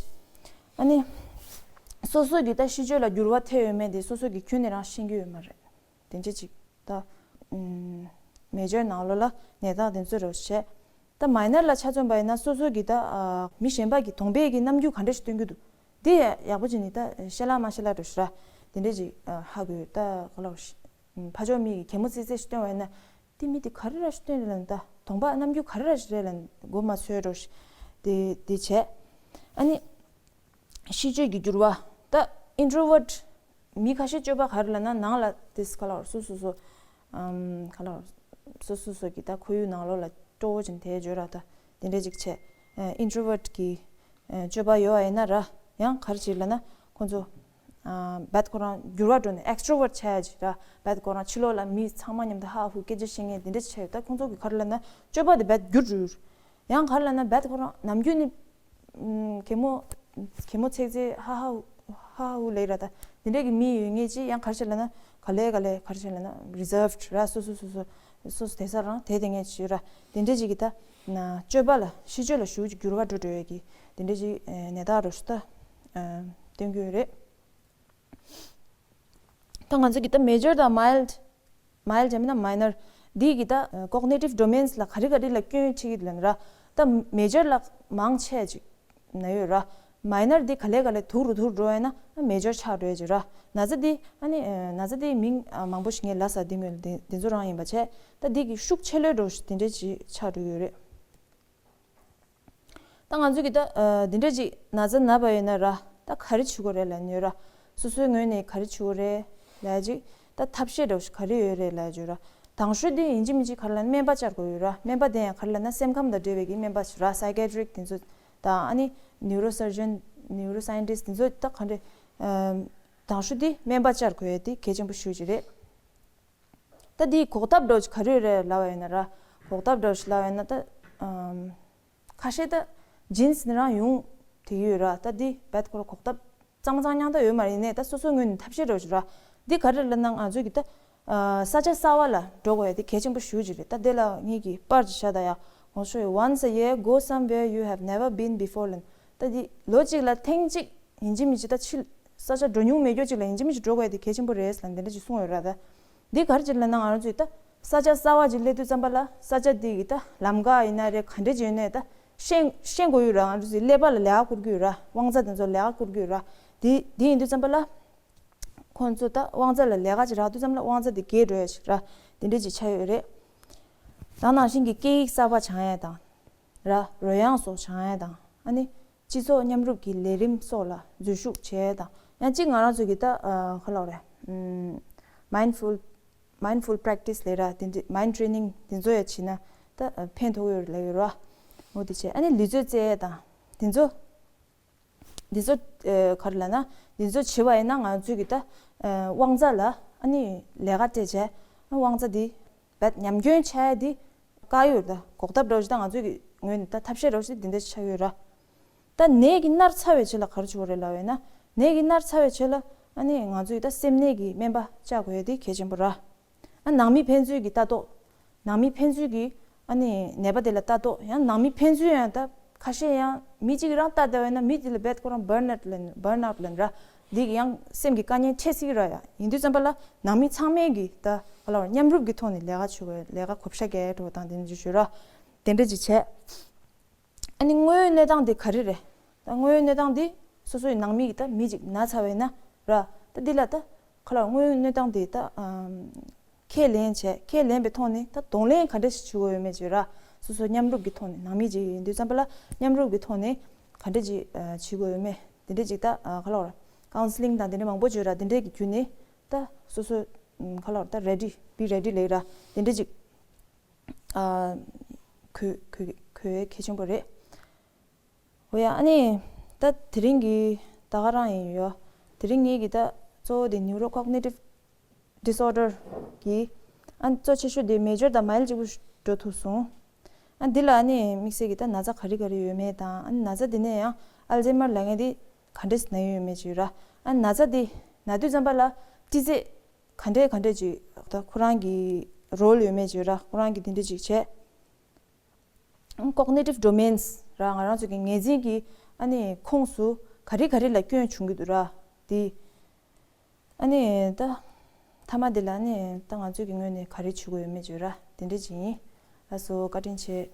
ཨ་ནི་སོ་སོ་གི་ད་ཤེས་སྤྱོད་ལ་འགྱུར་བ་ཐེབས་ཡོད་མེད་དེ་སོ་སོ་གི་ཁྱོན་ནས་རང་ཤེས་ཀྱི་ཡོད་མ་རེད། དེ་འདྲ་ཅིག་ད་ཨུམ། མེ་ཇར་ནང་ལོགས་ལ་ནད་རྟགས་དེ་ཚོ་རེ་བ་བྱས། ད་མའི་ནར་ལ་ཆ་མཚོན་པ་ཡིན་ན་སོ་སོ་གི་ད་ཨ། མི་གཞན་པ་གི་གདོང་པའི་གི་རྣམ་འགྱུར་ག་འདྲ་ཞིག་སྟོན་གྱི་འདུག་དེ་ཡག་པོ་བྱས་ནས་ད་ཤེས་ལ་མ་ཤེས་ལ་འགྲོ་ཤི་ར། དེ་འདྲ་ཅིག་ཨ། ཧ་གོ་ད་ག་ལ་ཕར་ཕྱོགས་མི་གི་གད་མོ་ཙི་ཙི་ཞིག་སྟོན་པ་ཡིན་ན། དེ་མི་དེ་ག་རེ་ར་ཞིག་སྟོན་རེད་ལབ་ད་གདོང་པ་རྣམ་འགྱུར་ག་རེ་ར་ཞིག་རེད་ལབ་མགོ་མ་ཚོས་འགྲོ་ཤི། དེ་དེ་བྱས། ཨ་ནི། ཤེས་སྤྱོད་ཀྱི་འགྱུར་བ། ད་ཨིན་ཊྲོ་ཝར་ཊི་མི་ཁ་ཤས་སྤྱོད་པ་ག་རེ་ལབ་ན་ནང་ལ་དེ་ག་ལ་སོ་སོ་སོ་ཨམ། ག་ལ་སོ་སོ་སོ་གི་ད་ཁོར་ཡུག་ནང་ལོགས་ལ་སྤྲོ་བོ་ཅིག་དེ་བརྗོད་ར། ད་དེ་འདྲ་ཅིག་བྱས། ཨིན་ཊྲོ་ཝར་ཊི་གི་སྤྱོད་པ་ཡོད་པ་ཡིན་ན་ར། ཡང་ག་རེ་བྱེད་ལབ་ན་ཁོང་ཚོ་ཨ། རྦད་ཁོ་རང་འགྱུར་བ་འགྲོ་ནས་ཨེག་སི་ཊྲོ་ཝར་ཊི་ཆགས་ཡ་ཅིག་ར། རྦད་ཁོ་རང་ཕྱི་ལོགས་ལ་མི་ཚང་མ་མཉམ་དུ་ཧ་ཧུ་སྐད་ཆ་བཤད་མཁན་དེ་འདྲ་ཆགས་ཡོད། ད་ཁོང་ཚོ་གི་ག་རེ་ལབ་ན་སྤྱོད་པ་དེ་རྦད་འགྱུར་འགྲོ། ཡང་ག་རེ་ལབ་ན་རྦད་ཁོ་རང་ནམ་རྒྱུན་ནི་ཨམ། གད་མོ་གད་མོ་ཚིག་ཚིག་ཧ་ཧ་ཧ་ཧ་ཧུ་ལབ་ར། ད་དེ་འདྲ་གི་མི་ཡོད་མཁན་ཅིག་ཡང་ག་རེ་བྱེད་ལབ་ན་ག་ལེ་ག་ལེ་ག་རེ་བྱེད་ལབ་ན་རི་ཛརབ་ཌི་ར། སོ་སོ་སོ་སོ་སོ་སོ་དེ་ས་རང་དེ་དེ་ངས་བྱེད་ར། དེ་འདྲ་ཅིག་གི་ད་ན་སྤྱོད་པ་ལ་ཤེས་སྤྱོད་ལ་ཞེ་པོ་ཅིག་འགྱུར་བ་འགྲོ་འགྲོ་ཡ་གི་དེ་འདྲ་ཅིག་ཨ། ནད་རྟགས་ར་ཞིག་ད་ཨ། སྟོན་གྱི་ཡོད་རེད། ད་ང་ཚོ་གི་ད་མེ་ཇར་དང་མའིལ་ཌི། མའིལ་ཌི་ཡང་མིན་ན་མའི་ནར་ འདི་གི་ད་cognitive domains ལ་ག་རེ་ག་རེ་ལ་སྐྱོན་འཁྲི་གི་ལབ་ན་ར། ད་major ལ་མང་ཆེ་ཅིག་ན་ཡོད་ར། minor འདི་ག་ལེ་ག་ལེ་དུག་རུ་དུག་རུ་འགྲོ་ཡ་ན་major ཆགས་འགྲོ་ཡ་ཅིག་ར། ན་ཚ་འདི་ཨ་ནི་ན་ཚ་འདི་མིང་མང་པོ་ཞིག་ངས་ལབ་ས་འདི་ངོས་ལ་འདི་འདི་ཚོ་རང་ཡིན་པ་བྱས། ད་འདི་གི་ཤུགས་ཆེ་ལོས་འགྲོ་ཞིག་འདི་འདྲ་ཅིག་ཆགས་འགྲོ་ཡོད་རེད། ད་ང་ཚོ་གི་ད་འདི་འདྲ་ཅིག་ན་ཚ་ན་བ་ཡོད་ན་ར། ད་ག་རེ་བྱེད་དགོས་རེད་ལབ་ནས་ར། སོ་སོའི་ངོས་ནས་ག་རེ་བྱེད་དགོས་རེད་ལབ་ཅིག་ད་ཐབས་ཤེས་འདྲ་བོ་ཞིག་ག་རེ་ཡོད་རེད་ལབ་ཅིག་ར། དང་ཤོས་དེ་ཡིན་གཅིག་མིན་གཅིག་ག་རེ་ལབ་ན་སྨན་པ་བཅར་དགོས་ཡོད་ར། སྨན་པ་དེ་ཡང་ག་རེ་ལབ་ན་སེམས་ཁམས་དང་འབྲེལ་བའི་གི་སྨན་པ་ཞིག་ར། psychiatric དེ་ཚོ་དང་ཨ་ནི་neurosurgeon neuroscientist དེ་ཚོ་ད་ག་འདྲ། དང་ཤོས་དེ་སྨན་པ་བཅར་དགོས་ཡ་དེ་གལ་ཆེན་པོ་ཞེ་པོ་ཅིག་རེད། ད་འདིའི་འགོག་ཐབས་འདྲ་བོ་ཅིག་ག་རེ་རེད་ལབ་པ་ཡིན་ན་ར། འགོག་ཐབས་འདྲ་བོ་ཞིག་ལབ་པ་ཡིན་ན་ད། ཨམ། ཁ་ཤས་ད་genes ནས་རང་ཡོང་དེ་ཡོད་ར། ད་འདི་རྦད་ཁོ་ར་འགོག་ཐབས་གཙང་མ་གཙང་རྐྱང་ད་ཡོད་མ་རེད། ཡིན་ནའི་ད་སོ་སོའི་ངོས་ནས་ཐབས་ཤེས་འདྲ་བོ་ཞིག་ར། འདི་ག་རེ་ལབ་ན་ང་ཚོ་གི་ད། ཨ། ས་ཆ་གསར་བ་ལ་འགྲོ་དགོས་ཡ་དེ་གལ་ཆེན་པོ་ཞེ་པོ་ཅིག་རེད། ད་དེ་ལ་ངེད་ཀྱིས་པར་ཅིག་བཞག་ད་ཡ། ངོ་ཤོ་ཡི། Once a year, go somewhere you have never been before ལབ་ན། ད་འདི་ལོ་གཅིག་ལ་ཐེངས་གཅིག་ཡིན་གཅིག་མིན་གཅིག་ད་ཕྱི་ས་ཆ་འགྲོ་མྱོང་མེད་རྒྱུ་ཅིག་ལ་ཡིན་གཅིག་མིན་གཅིག་འགྲོ་དགོས་ཡ་དེ་གལ་ཆེན་པོ་རེད་ལབ་འདི་འདྲ་ཅིག་གསུངས་ཡོད་ར། ད་འདི་ག་རེ་ཅིག་ལབ་ན་ང་རང་ཚོས་ད་ས་ཆ་གསར་བ་ཅིག་སླེབས་དུས་ཙམ་པ་ལ་ས་ཆ་འདི་གི་ད་ལམ་ཁ་ཡིན་ན་རེད། ག་འདྲ་ཅིག་ཡོད་ནའི་ད་ཤེས་ཤེས་དགོས་ཡོད་ར། ང་རང་ཚོས་ཀླད་པ་ལ་ལས་ཀ་བསྐུར་གྱི་ཡོད་ར། དབང་རྩ་དེ་ཚོ་ལ་ལས་ཀ་བསྐུར་གྱི་ཡོད་ར། འདི་འདི་ཡིན་དུས་ཙམ་པ་ལ་ཁོང་ཚོ་ད་དབང་རྩ་ལ་ལས་ཀ་ཅིག་རག་དུས་ཙམ་ལ་དབང་རྩ་དེ་རྒྱས་འགྲོ་ཡ་ཅིག་ར། དེ་འདྲ་ཅིག་ཆགས་ཡོད་རེད། ད་ནང་བཞིན་གྱི་སྐད་ཡིག་གསར་པ་སྦྱང་ཡ་དང་། ར། རོལ་དབྱངས་སོགས་སྦྱང་ཡ་དང་། ཨ་ནི་སྤྱི་ཚོགས་མཉམ་རུབ་ཀྱི་ལས་རིམ་སོགས་ལ་འཛུལ་ཞུགས་བྱས་དང་། ཡང་གཅིག་ང་རང་ཚོ་གི་ད་ཨ་ག་ལབ་རེད། ཨམ། mindful mindful practice ལབ་ར། དེ་འདྲ་mind training དེ་ཚོ་ཡང་བྱས་ན་ད་ཨ་ཕན་ཐོགས་ཡོད་ལབ་ཡོད་ར། འོ་དེ་བྱས། ཨ་ནི་ལུས་རྩལ་རྩེད་ཡ་དང་དེ་ཚོ། འདི་ཚོ་ཨ་ག་རེ་ལབ་ན་འདི་ཚོ་བྱེད་པ་ཡིན་ན་ང་ཚོའི་གི་ད་ཨ་དབང་རྩ་ལ་ཨ་ནི་ལས་ཀ་སྤྲད་བྱས། ཨ་དབང་རྩ་འདི་རྦད་ཉམས་སྐྱོན་ཆགས་ཡ་འདི་བཀག་ཡོད་རེད། ད་འགོག་ཐབས་འདྲ་བོ་ཞིག་ད་ང་ཚོའི་གི་ངོས་ནས་ད་ཐབས་ཤེས་འདྲ་བོ་ཞིག་འདི་འདྲ་ཞིག་ཆགས་ཡོད་ར། ད་ནད་ཀྱིས་མནར་ཚར་བའི་རྗེས་ལ་ག་རེ་བྱེད་དགོས་རེད་ལབ་པ་ཡིན་ན། ནད་ཀྱིས་མནར་ཚར་བའི་རྗེས་ལ་ཨ་ནི་ང་ཚོས་ད་སེམས་ནད་ཀྱི་སྨན་པ་བཅར་དགོས་ཡ་དེ་གལ་ཆེན་པོ་ར། ཨ་ནང་མི་ཕན་ཚུན་གྱི་ལྟ་རྟོག་ནང་མི་ཕན་ཚུན་གྱི་ཨ་ནི་ནད་པ་དེ་ལ་ལྟ་རྟོག་ཡང་ནང་མི་ཕན་ཚུན་ཡང་ད་ཁ་ཤས་ཡང་མི་གཅིག་རང་ལྟ་བསྡད་པ་ཡིན་ན་མི་དེ་ལ་རྦད་ཁོ་རང་burn out ལབ་ན། burn out ལབ་ན་ར། འདི་གི་ཡང་སེམས་ཀྱི་དཀའ་ངལ་འཕྲད་སྲིད་ཀྱི་ར། ཡ་ཡིན་དུས་ཙམ་པ་ལ་ནང་མི་ཚང་མས་ཀྱི་ད་ག་ལབ་མཉམ་རུབ་ཀྱི་ཐོག་ནས་ལས་ཀ་བྱེད་དགོས། ལས་ཀ་བགོ་བཤའ་རྒྱག་འགྲོ་དང་དེ་འདྲ་ཅིག་ཞུ་ར། དེ་འདྲ་ཅིག་བྱས། ཨ་ནི་དངོས་ཡོད་གནས་སྟངས་དེ་ག་རེ་རེད། ད་དངོས་ཡོད་གནས་སྟངས་དེ་སོ་སོའི་ནང་མི་གི་ད་མི་གཅིག་ན་ཚར་བས་ན་ར། ད་འདི་ལ་ད་ག་ལབ་དངོས་ཡོད་གནས་སྟངས་དེ་ད་ཨམ་ཁས་ལེན་བྱས། ཁས་ལེན་པའི་ཐོག་ནས་ད་གདོང་ལེན་ག་འདྲ་ཞིག་བྱེད་དགོས་ཡོད་མེད་ཅིག་ར། སོ་སོ་མཉམ་རུབ་ཀྱི་ཐོག་ནས་ནང་མི་གཅིག་ཡིན་དུས་ཙམ་པ་ལ་མཉམ་རུབ་ཀྱི་ཐོག་ནས་ག་འདྲ་ཅིག་ཨ་བྱེད་དགོས་ཡོད་མེད་དེ་འདྲ་ཅིག་ད་ཨ་ག་ལབ་ར། counselling དང་དེ་འདྲ་མང་པོ་བྱོས་ར། དེ་འདྲའི་གི་བརྒྱུད་ནས་ད་སོ་སོ་ཨམ་ག་ལབ་ར། ད་ready be ready ལབ་ར། དེ་འདྲ་ཅིག་ཨ་གོ་གོ་གོ་ཡ་གལ་ཆེན་པོ་རེད། འོ་ཡ། ཨ་ནི་ད་དེ་རིང་གི་ད་ག་རང་ཡིན་ཡོད། དེ་རིང་ངེད་ཀྱི་ད་གཙོ་བོ་དེ་neurocognitive disorder གི་ཨ་གཙོ་ཆེ་ཤོས་དེ་major དང་mild གཅིག་པུ་འགྲོ་ཐུབ་སོང་། ཨ་འདི་ལ་ཨ་ནི་དམིགས་བསལ་གྱི་ད་ན་ཚ་ག་རེ་ག་རེ་ཡོད་མེད་དང་། ཨ་ནི་ན་ཚ་དེ་ནས་ཡང་Alzheimer ལབ་མཁན་དེ་ག་འདྲས་ན་ཡོད་མེད་ཅིག་ར། ཨ་ན་ཚ་དེ་ན་དུས་ཙམ་པ་ལ་སྤྲི་རྫས་ག་འདྲས་ག་འདྲས་ཅིག་ད་ཁོ་རང་གི་role ཡོད་མེད་ཅིག་ར། ཁོ་རང་གི་དེ་འདྲས་ཅིག་བྱས། cognitive domains ར། ང་རང་ཚོ་གི་ངེས་འཛིན་གྱི་ཨ་ནི་ཁོངས་སུ་ག་རེ་ག་རེ་ལ་སྐྱོན་བྱུང་གི་འདུག་ར། དེ་ཨ་ནི་ད་མཐའ་མ་དེ་ལ་ཨ་ནི་ད་ང་ཚོ་གི་ངོས་ནས་ག་རེ་བྱེད་དགོས་ཡོད་མེད་བརྗོད་ར། དེ་འདྲ་ཅིག་ཡིན། ལགས་སོ། བཀའ་དྲིན་ཆེ།